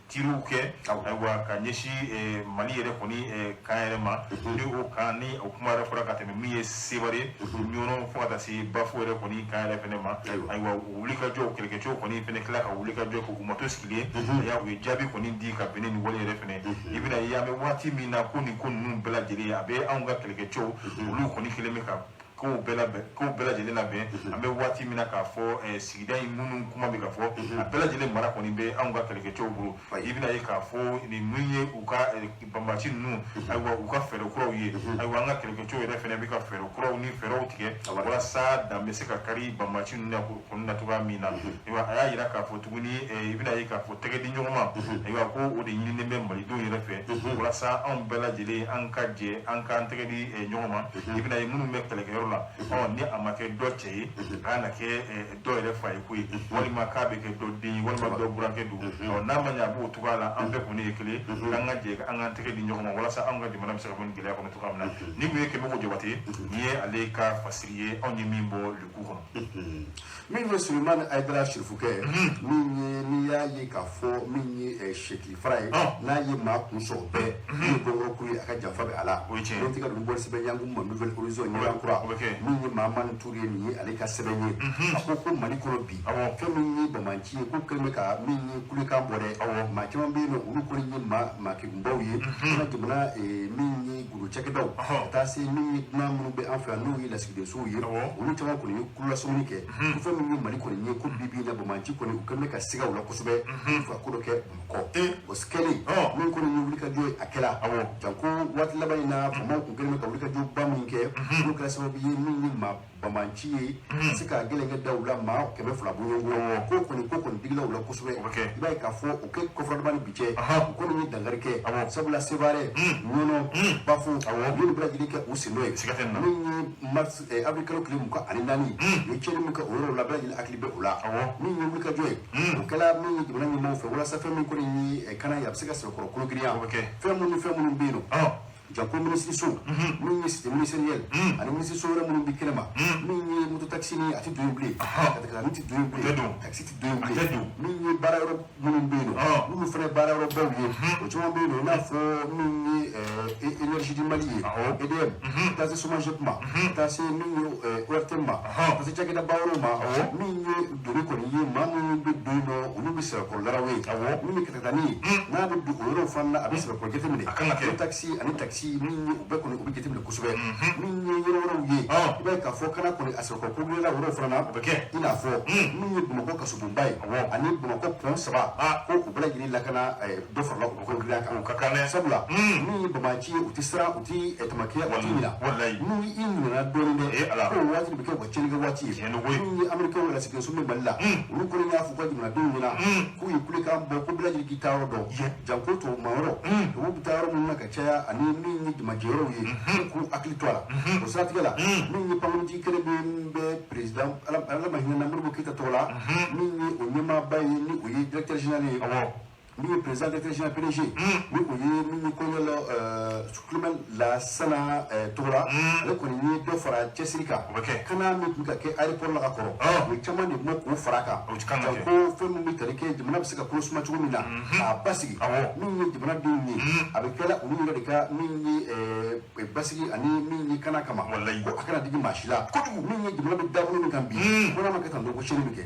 tiriw kɛ, ayiwa, ka ɲɛsin Mali yɛrɛ kɔni kan yɛrɛ ma, ni o kan ni o kuma yɛrɛ fɔra ka tɛmɛ, min ye Sevare, Ɲɔnɔ, fo ka taa se Bafo yɛrɛ kɔni kan yɛrɛ fɛnɛ ma. Ayiwa, o wulikajɔ, kɛlɛkɛcɛw kɔni fɛnɛ tila ka wulikajɔ kɛ, u ma to sigilen ye, u ye jaabi kɔni di ka bɛn ni nin wale yɛrɛ fɛnɛ. I bɛna ye an bɛ waati min na, ko nin ko ninnu bɛɛ lajɛlen a bɛ anw ka kɛlɛkɛcɛw, olu kɔni kɛlen bɛ ka kow bɛɛ labɛn, kow bɛɛ lajɛlen labɛn. An bɛ waati min na k'a fɔ sigida in minnu kuma bɛ ka fɔ, a bɛɛ lajɛlen mara kɔni bɛ anw ka kɛlɛkɛcɛw bolo. I bɛna ye k'a fɔ nin min ye u ka banbaanci ninnu, ayiwa, u ka fɛɛrɛ kuraw ye. Ayiwa, an ka kɛlɛkɛcɛw yɛrɛ fɛnɛ bɛ ka fɛɛrɛ kuraw ni fɛɛrɛw tigɛ walasa dan bɛ se ka kari banbaanci ninnu kɔni na cogoya min na. Ayiwa, a y'a jira k'a fɔ tuguni, i bɛna ye k'a fɔ tɛgɛ di ɲɔgɔn ma, ayiwa, ko o de ɲininen bɛ malidenw yɛrɛ fɛ, walasa anw bɛɛ lajɛlen an ka jɛ an k'an tɛgɛ di ɲɔgɔn ma. I bɛna ye minnu bɛ kɛlɛkɛyɔrɔ la, ɔ, ni a ma kɛ dɔ cɛ ye, a kana kɛ dɔ yɛrɛ fa ye ko ye, walima k'a bɛ kɛ dɔ den ye, walima dɔ burankɛ don. Ɔ, n'a ma ɲɛ a b'o cogoya la, an bɛɛ kɔni ye kelen, k'an ka jɛ an k'an tɛgɛ di ɲɔgɔn ma walasa anw ka jamana bɛ se ka bɔ nin gɛlɛya kɔnɔ cogoya min na. Ni kun ye Kɛmɛko Jabate, nin ye ale ka fasiri ye, anw ye min bɔ leku kɔnɔ. Min ye Sulemani Hayidara Sirifukɛ, min ye n'i y'a ye k'a fɔ min ye sɛki fara ye, n'a ye maa kun sɔrɔ bɛɛ, min ye gɔngɔrɔkuru ye, a ka janfa bɛ a la. N tɛ ka dugu bɔ sɛbɛn yanku ma Nouvel Horizon ɲɛdan kura, min ye Mahamani Ture ye, nin ye ale ka sɛbɛn ye. A ko ko Mali kɔnɔ bi, fɛn min ye banbaanci ye, ko kɛlen bɛ ka min ye kulekan bɔ dɛ. Maa caman bɛ yen nɔ, olu kɔni ye maa kegunbaw ye an ka jamana, min ye gundo cakɛdaw, ka taa se min ye dunan minnu bɛ an fɛ yan, n'o ye lasigidensow ye, olu caman kɔni ye kulolasɔmini kɛ ko fɛn min ye Mali kɔni ye, ko bi bi in na banbaanci kɔni u kɛlen bɛ ka siga u la kosɛbɛ, ka ko dɔ kɛ Bamakɔ. O kɛlen min kɔni ye wulikajɔ ye, a kɛla janko waati laban in na, faamaw kun kɛlen bɛ ka wulikajɔba min kɛ, n'o kɛra sababu ye min ye maa banbaanci ye ka se ka gɛlɛnkɛ da u la maa 200 bɔɲɔgɔnko, ko kɔni digila u la kosɛbɛ. I b'a ye k'a fɔ o kɛ kɔfɔrɔdama ni bi cɛ, u kɔni ye dankari kɛ, sabula Sevare, Ɲɔnɔ, Bafo, u ye nin bɛɛ lajɛlen kɛ u sen dɔ ye. Min ye mars, avril kalo tile 24, u ye tiɲɛni min kɛ o yɔrɔ la, bɛɛ lajɛlen hakili bɛ o la. Min ye wulikajɔ ye, o kɛla min ye jamana ɲɛmaaw fɛ, walasa fɛn min kɔni ye kana ye, a bɛ se ka sɛbɛkɔrɔ kologirinya. Fɛn minnu ni fɛn minnu bɛ yen nɔ, janko minisiriso, min ye cité ministériel ani minisiriso wɛrɛ minnu bɛ kɛnɛma, min ye moto taxi ni a tɛ don yen bilen, katakatani tɛ don yen bilen, taxi tɛ don yen bilen. Min ye baara yɔrɔ minnu bɛ yen nɔ, minnu fana ye baara yɔrɔbaw ye, o caman bɛ yen nɔ, i n'a fɔ min ye Énergie du Mali ye, EDM, ka taa se SOMAGEP ma, ka taa se min ye ORTM ma, ka taa se cakɛdaba wɛrɛw ma. Min ye doni kɔni ye, maa minnu bɛ don yen nɔ, olu bɛ sɛbɛkɔrɔlaraw ye. Min ye katakatani ye, n'a bɛ don o yɔrɔw fana na, a bɛ sɛbɛkɔrɔ jateminɛ. Taxi ani taxi min ye, u bɛɛ kɔni u bɛ jateminɛ kosɛbɛ. Min ye yɔrɔ wɛrɛw ye, i b'a ye k'a fɔ kana kɔni a sɛbɛkɔrɔ kologirinya yɔrɔw fana na, i n'a fɔ min ye Bamakɔ kasobonba ye ani Bamakɔ pont 3, ko u bɛɛ lajɛlen lakana, dɔ farala u kologirinya kan, sabula min ye banbaanci ye, u tɛ siran, u tɛ tamakiya, u tɛ ɲina. Ni i ɲinɛna dɔɔnin dɛ, ko o waati de bɛ kɛ u ka tiɲɛni kɛ waati ye. Min ye Américains lasigidenso min Mali la, olu kɔni y'a fɔ u ka jamanadenw ɲɛna k'u ye kulekan bɔ ko bɛɛ lajɛlen k'i taa yɔrɔ dɔn, janko tubabu yɔrɔ, tubabu bɛ taa yɔrɔ minnu na ka caya ani min ye jamajɛyɔrɔw ye, k'u hakili to a la. O siratigɛ la, min ye pankurunjigi kɛnɛ min bɛ président Ala ma hinɛ na Modibo Keyita tɔgɔ la, min ye o ɲɛmaaba ye ni o ye directeur général ye, min ye président directeur général PDG, ni o ye min ye colonel Souleymane Lassana Togola, ale kɔni ye dɔ fara cɛsiri kan. Kana min tun ka kɛ aéroport la ka kɔrɔ, o ye caman de bɔ k'o fara a kan, janko fɛn min bɛ tali kɛ jamana bɛ se ka kolo suma cogo min na k'a basigi. Min ye jamanadenw ye, a bɛ kɛla olu yɛrɛ de ka min ye basigi ani min ye kana kama, ko a kana digi maa si la. Min ye jamana bɛ dabolo min kan bi, ko n'a ma kɛ tan dɔrɔn ko tiɲɛni bɛ kɛ.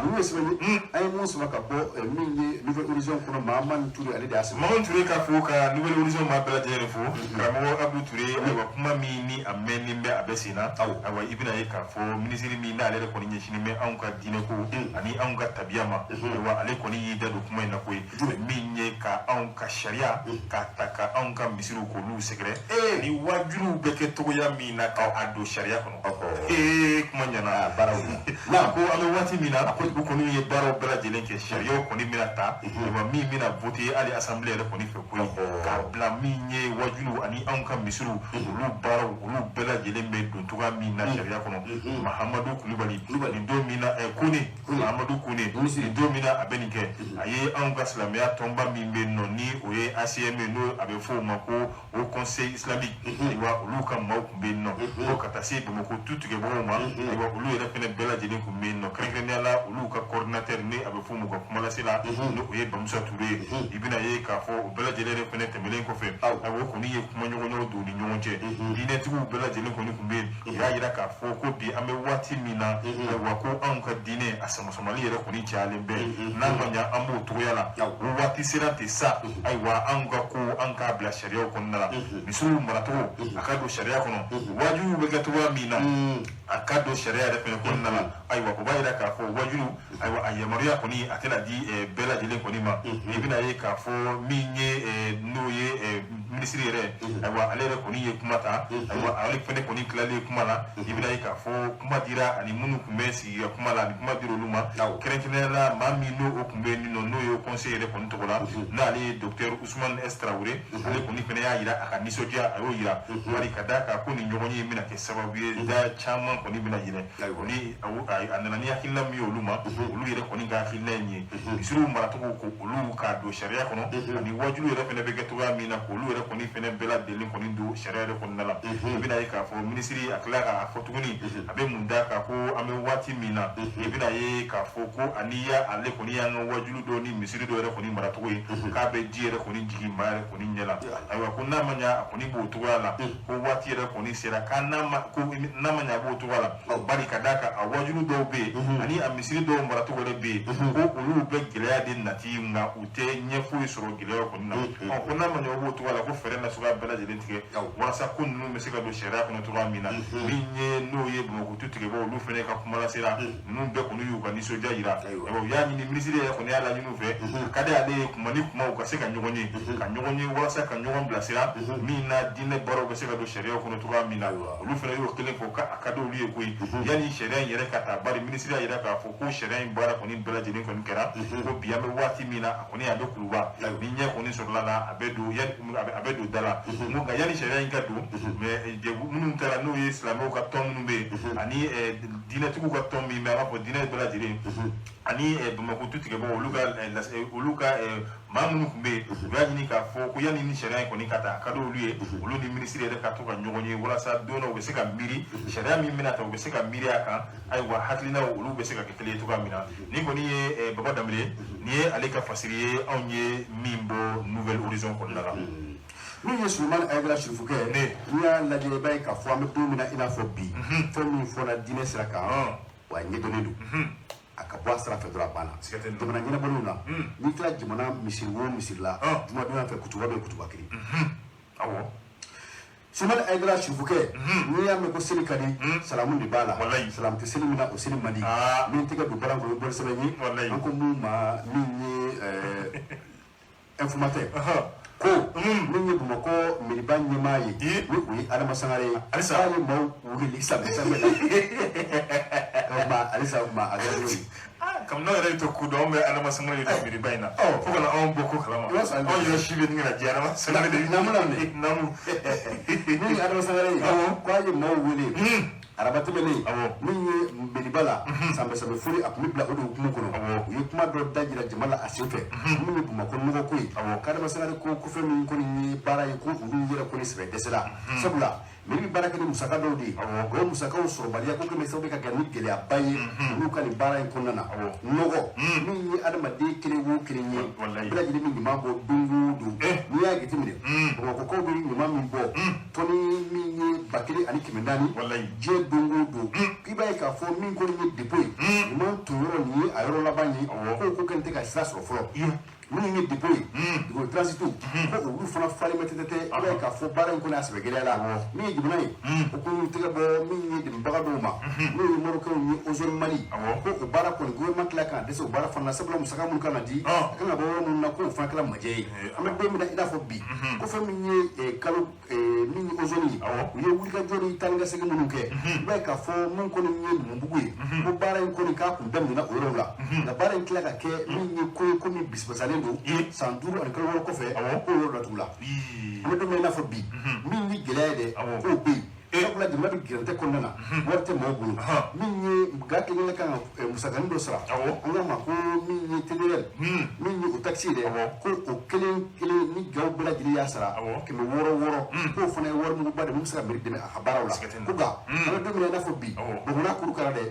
Ninnu ye sɛbɛn ye an ye mun sɔrɔ ka bɔ min ye Nouvelle Horizon kɔnɔ. Mahamani Touré, ale de y'a sɛbɛn. Mahamani Touré ka fo ka Nouvelle Horizon maa bɛɛ lajɛlen fo. Karamɔgɔ Abdou Touré, ayiwa kuma min ni a mɛnnen bɛ a bɛ sen na, ayiwa i bɛna ye k'a fɔ minisiri min n'ale yɛrɛ kɔni ɲɛsinnen bɛ anw ka diinɛ ko ani anw ka tabiya ma, ayiwa ale kɔni y'i da don kuma in na koyi, min ye ka anw ka sariya k'a ta ka anw ka misiriw k'olu sɛgɛrɛ ni wajuliw bɛ kɛ cogoya min na ka a don sariya kɔnɔ. Kuma ɲɛna baaraw la. Ko an bɛ waati min na, u kɔni ye baaraw bɛɛ lajɛlen kɛ, sariyaw kɔni bɛna ta, ayiwa min bɛna voter hali assemblée yɛrɛ kɔni fɛ koyi, k'a bila min ye wajuliw ani anw ka misiriw olu baaraw olu bɛɛ lajɛlen bɛ don cogoya min na sariya kɔnɔ. Mahamadu Kulubali nin don min na, Kone Mahamadu Kone nin don min na a bɛ nin kɛ, a ye anw ka silamɛya tɔnba min bɛ yen nɔ ni o ye ACM n'o a bɛ fɔ o ma ko au conseil islamique, ayiwa olu ka maaw tun bɛ yen nɔ, fo ka taa se Bamakɔ tu tigɛbagaw ma, ayiwa olu yɛrɛ fɛnɛ bɛɛ lajɛlen tun bɛ yen nɔ, kɛrɛnkɛrɛnnenya la olu ka coordinateur ni a bɛ fɔ o ma u ka kumalase la n'o o ye Bamusa Touré ye. I bɛna ye k'a fɔ o bɛɛ lajɛlen yɛrɛ fɛnɛ tɛmɛnen kɔfɛ, ayiwa o kɔni ye kumaɲɔgɔnyaw don u ni ɲɔgɔn cɛ, diinɛtigiw bɛɛ lajɛlen kɔni tun bɛ yen. U y'a jira k'a fɔ ko bi an bɛ waati min na, ayiwa ko anw ka diinɛ a samasamali yɛrɛ kɔni cayalen bɛ, n'a ma ɲɛ an b'o cogoya la, o waati sera ten sa, ayiwa anw ka ko an k'a bila sariyaw kɔnɔna la, misiriw maracogo a ka don sariya kɔnɔ, wajuw bɛ kɛ cogoya min na a ka don sariya yɛrɛ fɛnɛ kɔnɔna la. Ayiwa o b'a jira k'a fɔ wajulu, ayiwa a yamaruya kɔni a tɛna di bɛɛ lajɛlen kɔni ma. I bɛna ye k'a fɔ min ye n'o ye minisiri yɛrɛ, ayiwa ale yɛrɛ kɔni ye kuma ta, ayiwa ale fɛnɛ kɔni tilalen kuma la, i bɛna ye k'a fɔ kuma dira ani minnu tun bɛ sigi ka kuma la ani kuma dira olu ma, kɛrɛnkɛrɛnnenya la maa min n'o o tun bɛ yen nɔ n'o ye conseil yɛrɛ kɔni tɔgɔ la, n'ale ye docteur Ousmane S Traoré, ale kɔni fɛnɛ y'a jira a ka nisɔndiya, a y'o jira bari ka d'a kan ko nin ɲɔgɔn ye bɛna kɛ sababu ye da caman kɔni bɛna yɛlɛ, kɔni a nana ni hakilina min ye olu ma, olu yɛrɛ kɔni ka hakilina ye nin ye, misiriw maracogo ko olu k'a don sariya kɔnɔ, ani wajulu yɛrɛ fɛnɛ bɛ kɛ cogoya min na k'olu yɛrɛ kɔni fɛnɛ bɛɛ lajɛlen kɔni don sariya yɛrɛ kɔnɔna la. I bɛna ye k'a fɔ minisiri a tila k'a fɔ tuguni a bɛ mun d'a kan ko an bɛ waati min na, i bɛna ye k'a fɔ ko ani y'ale kɔni y'an ka wajulu dɔ ni misiri dɔ yɛrɛ kɔni maracogo ye k'a bɛ ji yɛrɛ kɔni jigin maa yɛrɛ kɔni ɲɛ la, ayiwa ko n'a ma ɲɛ a kɔni b'o cogoya la, ko waati yɛrɛ kɔni sera k'a n'a ma ko n'a ma ɲɛ a b'o cogoya la, bari ka d'a kan a wajulu dɔw bɛ yen ani a misiri dɔw maracogo yɛrɛ bɛ yen ko olu bɛ gɛlɛya de nati nka u tɛ ɲɛ foyi sɔrɔ gɛlɛya kɔni na. Ko n'a ma ɲɛ o b'o cogoya la ko fɛɛrɛ nasuguya bɛɛ lajɛlen tigɛ walasa ko ninnu bɛ se ka don sariya kɔnɔ cogoya min na. Min ye n'o ye Bamakɔ tu tigɛbagaw olu fɛnɛ ka kuma lasera, ninnu bɛɛ kɔni y'u ka nisɔndiya jira, u y'a ɲini minisiri yɛrɛ kɔni y'a laɲini u fɛ, a ka di ale ye kuma ni kuma u ka se ka ɲɔgɔn ye ka ɲɔgɔn ye walasa ka ɲɔgɔn bilasira min na diinɛ baaraw bɛ se ka don sariya kɔnɔ cogoya min na. Olu fɛnɛ y'o kelen fɔ k'a ka di olu ye koyi yanni sariya in yɛrɛ ka taa, bari minisiri y'a jira k'a fɔ ko sariya in baara kɔni bɛɛ lajɛlen kɔni kɛra, ko bi an bɛ waati min na a kɔni a bɛ kuluba ni ɲɛ kɔni sɔrɔla la a bɛ don a bɛ don da la, nka yanni sariya in ka don mais minnu taara n'o ye silamɛw ka tɔn minnu bɛ yen ani diinɛtigiw ka tɔn min bɛ an b'a fɔ diinɛ bɛɛ lajɛlen ani Bamakɔ tu tigɛbagaw olu ka maa minnu tun bɛ yen, u y'a ɲini k'a fɔ ko yanni ni sariya in kɔni ka ta a ka di olu ye olu ni minisiri yɛrɛ ka to ka ɲɔgɔn ye walasa don dɔ u bɛ se ka miiri sariya min bɛna ta u bɛ se ka miiri a kan, ayiwa hakilinaw olu bɛ se ka kɛ kelen ye cogoya min na. Nin kɔni ye Baba Danbele nin ye ale ka fasiri ye anw ye min bɔ Nouvelle Horizon kɔnɔna la. Min ye Souleymane Ayidara Sirifukɛ, n'i y'a lajɛ i b'a ye k'a fɔ an bɛ don min na i n'a fɔ bi, fɛn min fɔra diinɛ sira kan wa ɲɛdɔnnen don, a ka bɔ a sira fɛ dɔrɔn a banna. Jamana ɲɛnabɔlenw na n'i tila jamana misiri o misiri la, jumadonya fɛ kutuba bɛ kutuba kelen. Awɔ. Souleymane Ayidara Sirifukɛ, n'i y'a mɛn ko seli ka di, salamu de b'a la. Salamu tɛ seli min na o seli man di. Min tɛgɛ don baara kɔnɔ o ye bɔli sɛbɛn ye. An ko mun ma min ye informateur. Ko min ye Bamakɔ meriba ɲɛmaa ye, ni o ye Adama Sangare ye, Halisa. K'a ye maaw wuli sanfɛ sanfɛ la. O tuma halisa, o tuma a kɛra cogo di? Kabini n'aw yɛrɛ ye to ko dɔn, anw bɛ Adama Sangare de dɔn meriba in na, fo ka na anw bɔ ko kalama. I b'a sɔrɔ anw yɛrɛ si bɛ ɲini ka na diya Adama Sangare de. Naamu la minɛ. Naamu. Min ye Adama Sangare ye, k'a ye maaw wele araba tɛmɛnen, min ye meriba la sanbɛ sanbɛ foli, a tun bɛ bila o de hukumu kɔnɔ. U ye kuma dɔ da jira jama la a sen fɛ, min ye Bamakɔ nɔgɔ ko ye. K'Adama Sangare ko fɛn min kɔni ye baara ye, ko olu yɛrɛ kɔni sɛbɛ dɛsɛra, sabula mairie bɛ baara kɛ ni musaka dɔw de ye. O musakaw sɔrɔbaliya ko kɛlen sababu ka kɛ ni gɛlɛyaba ye olu ka nin baara in kɔnɔna na. Nɔgɔ min ye adamaden kelen o kelen ye, bɛɛ lajɛlen bɛ ɲuman bɔ don o don. N'i y'a jateminɛ, Bamakɔkaw bɛ ɲuman min bɔ, tɔni min ye 1400 diɲɛ don o don, i b'a ye k'a fɔ min kɔni ye dépôt ye, ɲuman ton yɔrɔ, nin ye a yɔrɔ laban ye, ko kɛlen tɛ ka sira sɔrɔ fɔlɔ. Minnu ye dépôt ye, dépôt transit, ko olu fana falen bɛ tɛtɛ. I b'a ye k'a fɔ baara in kɔni a sɛbɛ gɛlɛya la. Min ye jamana ye, o k'u tɛgɛ bɔ min ye dɛmɛbaga dɔw ma, n'o ye Marocains ye, Ozone Mali, ko o baara kɔni, gouvernement tila k'a dɛsɛ o baara fana na, sabula musaka minnu kan ka di, a kan ka bɔ yɔrɔ minnu na, k'o fana kɛra majɛ ye. An bɛ don min na i n'a fɔ bi, ko fɛn min ye kalo min ye Ozone ye, u ye wulikajɔ ni taa ni ka segin minnu kɛ, i b'a ye k'a fɔ min kɔni ye Numubugu ye, ko baara in kɔni k'a kun daminɛna o yɔrɔw la, nka baara in tila ka kɛ min ye ko ye, ko min bisibasalen don san 5 ani kalo 6 kɔfɛ, k'o yɔrɔ datugula. An bɛ don min na i n'a fɔ bi, min ye gɛlɛya ye dɛ, k'o bɛ yen, sabula jamana bɛ gɛrɛntɛ kɔnɔna na, wari tɛ maaw bolo. Min ye ga kelen kelen kan ka musakanin dɔ sara, an k'a ma ko min ye TDR, min ye o taxe ye dɛ, ko o kelen kelen ni gaw bɛɛ lajɛlen y'a sara 600 600, k'o fana ye wari muguba de min bɛ se ka mairie dɛmɛ a ka baaraw la. Ko nka an bɛ don min na i n'a fɔ bi, Bamakɔ kuru kara dɛ,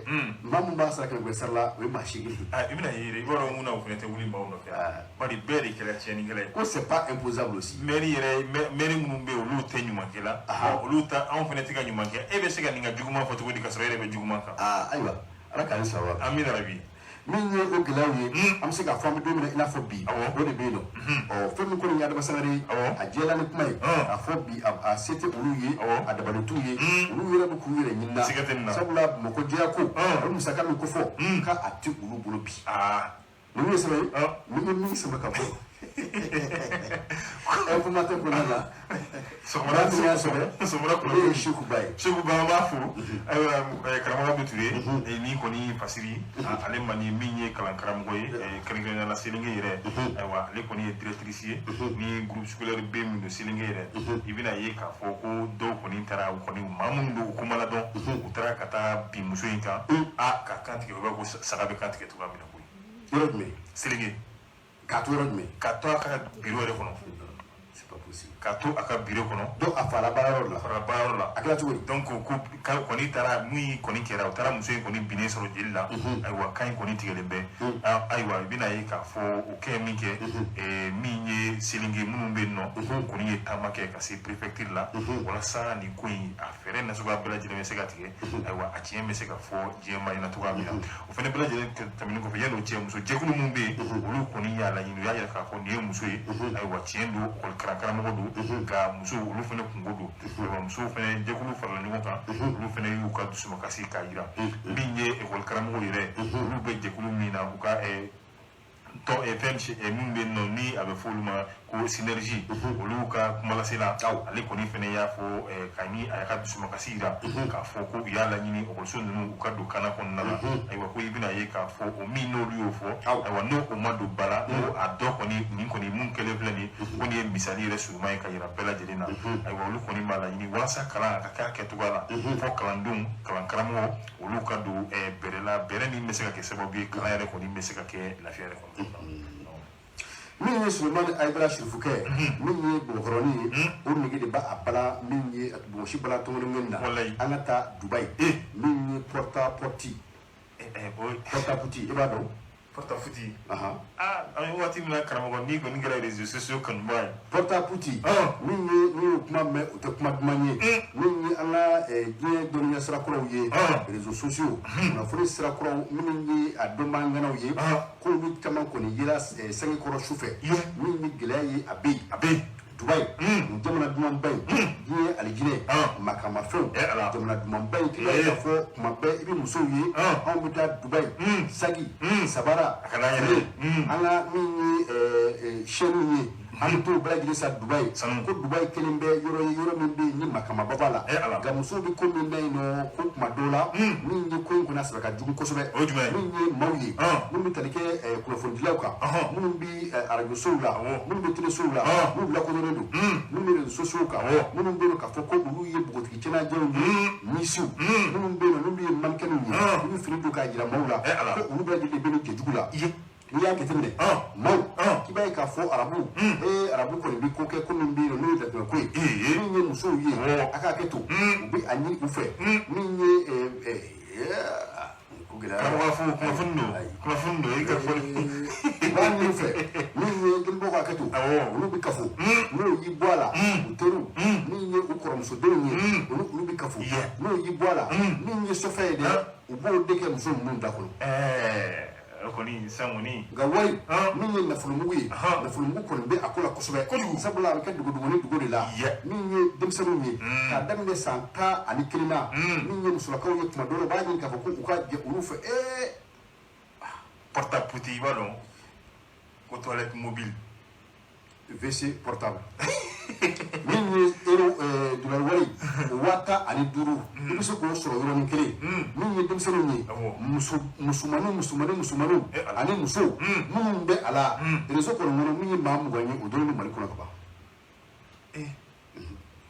maa min b'a sara 500 sara la, o ye maa 8 ye. I bɛna ye, i b'a dɔn mun na o fana tɛ wuli maaw nɔfɛ, bari bɛɛ de kɛra tiɲɛnikɛla ye. Ko c'est pas imposable aussi. Mairie yɛrɛ, mairie minnu bɛ yen, olu tɛ ɲumankɛla, olu ta anw fana tɛ ka ɲuman kɛ. E bɛ se ka nin ka juguman fɔ cogo di ka sɔrɔ e yɛrɛ bɛ juguman kan? Ayiwa, Ala k'an sara. Amina rabi. Min ye o gɛlɛyaw ye, an bɛ se k'a fɔ an bɛ don min na i n'a fɔ bi, o de bɛ yen nɔ. Ɔ fɛn min kɔni ye Adama Sangare ye, a jɛla ni kuma ye k'a fɔ bi a se tɛ olu ye, a dabali t'u ye, olu yɛrɛ bɛ k'u yɛrɛ ɲini na, sabula Bamakɔ jɛya ko, o musaka min ko fɔ k'a tɛ olu bolo bi. Ninnu ye sɛbɛn ye, min ye min sɛbɛn ka bɔ informateur kɔnɔna la, sɔgɔmada min y'a sɛbɛn, o ye Seku Ba ye. Seku Ba, an b'a fo. Ayiwa, karamɔgɔ Abdou Touré, ni kɔni Fasiri, ale man ni min ye kalan karamɔgɔ ye, kɛrɛnkɛrɛnnenya la Selinge yɛrɛ. Ayiwa, ale kɔni ye directrice ye ni groupe scolaire B min don Selinge yɛrɛ. I bɛna ye k'a fɔ ko dɔw kɔni taara, u kɔni maa minnu don u ko ma ladɔn, u taara ka taa bin muso in kan, a ka kan tigɛ, u b'a ko saga bɛ kan tigɛ cogoya min na koyi. Yɔrɔ jumɛn? Selinge. K'a to yɔrɔ jumɛn? K'a to a ka bureau yɛrɛ kɔnɔ. C'est pas possible. K'a to a ka bureau kɔnɔ. Donc a fara baarayɔrɔ de la. Fara baarayɔrɔ la. A kɛra cogo di? Donc ko kɔni taara, mun kɔni kɛra, u taara muso in kɔni binnen sɔrɔ jeli la. Ayiwa, kan in kɔni tigɛlen bɛ. Ayiwa, i bɛna ye k'a fɔ o kɛ min kɛ, min ye Selinge minnu bɛ yen nɔ, kɔni ye taama kɛ ka se préfecture la, walasa nin ko in a fɛɛrɛ nasuguya bɛɛ lajɛlen bɛ se ka tigɛ. Ayiwa, a tiɲɛ bɛ se ka fɔ diɲɛ maa ɲɛna cogoya min na. O fana bɛɛ lajɛlen tɛmɛnen kɔfɛ, yanni o cɛ, muso jɛkulu minnu bɛ yen, olu kɔni y'a laɲini, u y'a yira k'a fɔ nin ye muso ye. Ayiwa, tiɲɛ don, école karamɔgɔ don, nka musow olu fana kungo don. Ayiwa, musow fana jɛkulu farala ɲɔgɔn kan, olu fana y'u ka dusumakasi k'a yira. Min ye école karamɔgɔ yɛrɛ, olu bɛ jɛkulu min na, u ka tɔn fɛn minnu bɛ yen nɔ, ni a bɛ fɔ olu ma ko synergie, olu ka kumalasela, ale kɔni fana y'a fɔ ka ni a ka dusumakasi yira k'a fɔ ko u y'a laɲini ekɔliso ninnu u ka don kana kɔnɔna la. Ayiwa, ko i bɛna ye k'a fɔ o min n'olu y'o fɔ, ayiwa, n'o o ma don ba la, n'o a dɔ kɔni nin kɔni mun kɛlen filɛ nin ye, ko nin ye misali yɛrɛ surunman ye ka yira bɛɛ lajɛlen na. Ayiwa, olu kɔni b'a laɲini walasa kalan a ka kɛ a kɛcogoya la, fɔ kalandenw, kalan karamɔgɔ olu ka don bɛrɛ la, bɛrɛ min bɛ se ka kɛ sababu ye kalan yɛrɛ kɔni bɛ se ka kɛ lafiya yɛrɛ kɔnɔ. Min ye Sulemani Ayidara Sirifukɛ, min ye Bɔgɔkɔrɔnin ye, o nege de b'a bala, min ye Bonsi bala tɔngɔnɔ na, an ka taa Dubayi, min ye Porta Potty, Porta Potty, i b'a dɔn? Porta Potty. An bɛ waati min na, karamɔgɔ, n'i kɔni kɛra réseaux sociaux kanubaga ye. Porta Potty, min ye n'i y'o kuma mɛn, o tɛ kuma duman ye. Min ye an ka diɲɛ dɔnniya sira kuraw ye, réseaux sociaux, kunnafoni sira kuraw minnu ye a dɔnbaa ŋanaw ye, k'olu caman kɔni yera sange kɔrɔ su fɛ, min ye gɛlɛya ye, a bɛ yen. A bɛ yen. Dubayi, nin jamana dumanba in, diɲɛ alijinɛ, makamafɛnw, jamana dumanba in, k'i b'a ye k'a fɔ kuma bɛɛ i bɛ musow ye, anw bɛ taa Dubayi, sagi, sabara, an ka min ye chaîne ye, An bɛ t'o bɛɛ lajɛlen san Dubayi. Ko Dubayi kelen bɛ yɔrɔ ye, yɔrɔ min bɛ yen ni makamaba b'a la. Nka musow bɛ ko min na yen nɔ, ko kuma dɔw la min ye ko in kɔni a sɛbɛ ka jugu kosɛbɛ. Min ye maaw ye minnu bɛ tali kɛ kunnafonidilaw kan, minnu bɛ arajosow la, minnu bɛ telesow la, minnu lakodɔnnen don, minnu bɛ réseaux sociaux kan, minnu bɛ yen k'a fɔ ko olu ye npogotigi cɛnajɛw ye, misiw minnu bɛ yen nɔ, n'olu ye mannequinw ye, olu bɛ fini don k'a jira maaw la, ko olu bɛɛ lajɛlen bɛ nin cɛjugu la. N'i y'a jateminɛ maaw, k'i b'a ye k'a fɔ arabu, arabu kɔni bɛ ko kɛ ko min bɛ yen nɔ n'o ye dantɛmɛ ko ye. Min ye musow ye, a k'a kɛ to, u bɛ a ɲini u fɛ. Min ye ko gɛlɛya, karamɔgɔ fo kunnafoni don, kunnafoni don i ka fɔli. U b'a ɲini u fɛ. Min ye denbaw ka kɛ to, olu bɛ kafo. N'o y'i bɔ a la, u teriw, min ye u kɔrɔmusodenw ye, olu bɛ kafo. N'o y'i bɔ a la, min ye sɔfɛ ye dɛ, u b'o de kɛ muso ninnu da kɔnɔ. Kɔni san kɔni. Nka wari min ye nafolomugu ye, nafolomugu kɔni bɛ a ko la kosɛbɛ kojugu, sabula a bɛ kɛ dogodogoni dugu de la. Min ye denmisɛnninw ye, k'a daminɛ san 11 na, min ye musolakaw ye, tuma dɔw la u b'a ɲini k'a fɔ ko u ka jɛ olu fɛ. Porte-à-potty, i b'a dɔn ko toilette mobile, WC portable. Min ye euro dollar wari o 15,000, i bɛ se k'o sɔrɔ yɔrɔnin kelen. Min ye denmisɛnninw ye, musomaninw ani musow minnu bɛ a la réseau kɔni kɔnɔ, min ye maa 20 ye, o dɔnnen don Mali kɔnɔ ka ban.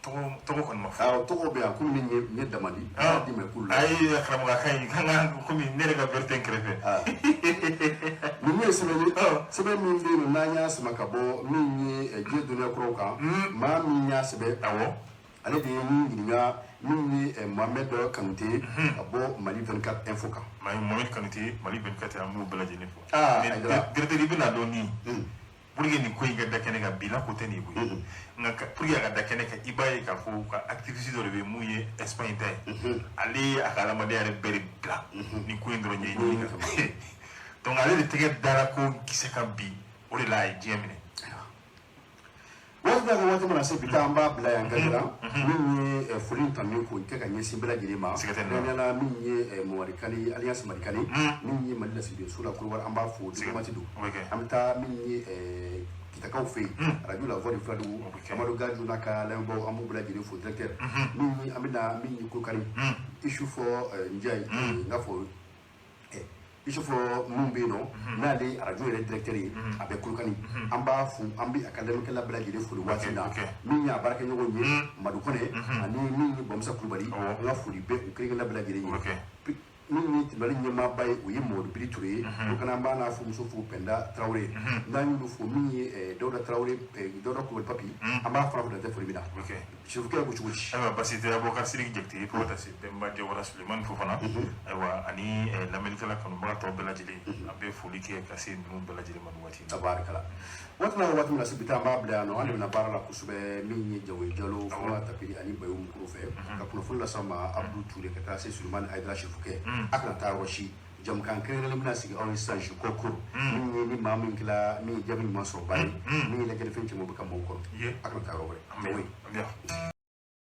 Tɔgɔ kɔni ma fɔ. Awɔ, tɔgɔ bɛ yan komi ne ɲɛ damandi. N b'a d'i ma k'u la. Ayi karamɔgɔ, a ka ɲi k'an ka komi ne yɛrɛ ka bere tɛ n kɛrɛfɛ. Ninnu ye sɛbɛn ye, sɛbɛn min bɛ yen nɔ n'an y'a sama ka bɔ min ye diɲɛ dɔnniya kuraw kan. Maa min y'a sɛbɛn, ale de ye min ɲininka, min ye Mohamed Kanute ka bɔ Mali 24 info kan. Mohamed Kanute, Mali 24, an b'u bɛɛ lajɛlen fo. Directeur, i bɛna dɔn ni pour que nin ko in ka da kɛnɛ kan, bi la ko tɛ nin ye koyi. Nka pour que a ka da kɛnɛ kan, i b'a ye k'a fɔ ka activiste dɔ de bɛ mun ye Espagne ta ye, ale ye a ka adamadenya yɛrɛ bɛɛ de bila nin ko in dɔrɔn ɲɛɲini kan. Donc ale de tɛgɛ dara ko kisɛ kan bi, o de la a ye diɲɛ minɛ. Waati b'a ka waati mana se bi taa, an b'a bila yan Gajira. Min ye foli in tanu k'o kɛ ka ɲɛsin bɛɛ lajɛlen ma, kɛrɛnkɛrɛnnenya la min ye Mamadi Kane, Alliance Madi Kane, min ye Mali lasigidenso la Korowari, an b'a fo diplomate don. An bɛ taa min ye Kitakaw fɛ yen, radio La Voix de Fuladugu, Amadu Gaju n'a ka lamɛnbaaw, an b'u bɛɛ lajɛlen fo directeur. Min ye an bɛ na min ye Kolokani, Isufɔ Njayi, n k'a fɔ Isufɔ minnu bɛ yen nɔ, n'ale arajo yɛrɛ directeur ye, a bɛ Kolokani, an b'a fo, an bɛ a ka lamɛnkɛla bɛɛ lajɛlen fo nin waati in na. Min ye a baarakɛɲɔgɔnw ye, Madu Kɔnɛ ani min ye Bamusa Kulubali, an ka foli bɛ u kelen kelenna bɛɛ lajɛlen ye. Min ye Mali ɲɛmaaba ye, o ye Mamadu Bili Ture ye. O kana an b'a n'a furumuso fo Pɛnda Tarawele, n'an y'olu fo, min ye Dawuda Tarawele, Dawuda Kulubali Papi, an b'a fana fo dantɛ foli min na. Sirifukɛ ko cogo di? Ayiwa, basi tɛ. Abubakar Sidiki Jakite, fo ka taa se Bɛnba Jawara Sulemani Fofana, ayiwa, ani lamɛnnikɛla kanubaga tɔw bɛɛ lajɛlen, an bɛ foli kɛ ka se ninnu bɛɛ lajɛlen ma nin waati in na. Tabarikala. Waati n'a waati min na se bi taa, an b'a bila yan nɔ. An de bɛna baara la kosɛbɛ, min ye Jawo Jalo, Fofana Tapiri ani Bayo Mukuru fɛ ka kunnafoni las'aw ma, Abdou Touré ka taa se Sulemani Ayidara Sirifukɛ. A kana taa yɔrɔ si, jamukan kɛrɛnkɛrɛnnen bɛna sigi aw ye sisan Jikɔkuru, min ye ni maa min kɛla min ye jaabi ɲuman sɔrɔ ba ye, min ye lajɛlifɛn caman bɛ ka maaw kɔnɔ. A kana taa yɔrɔ wɛrɛ.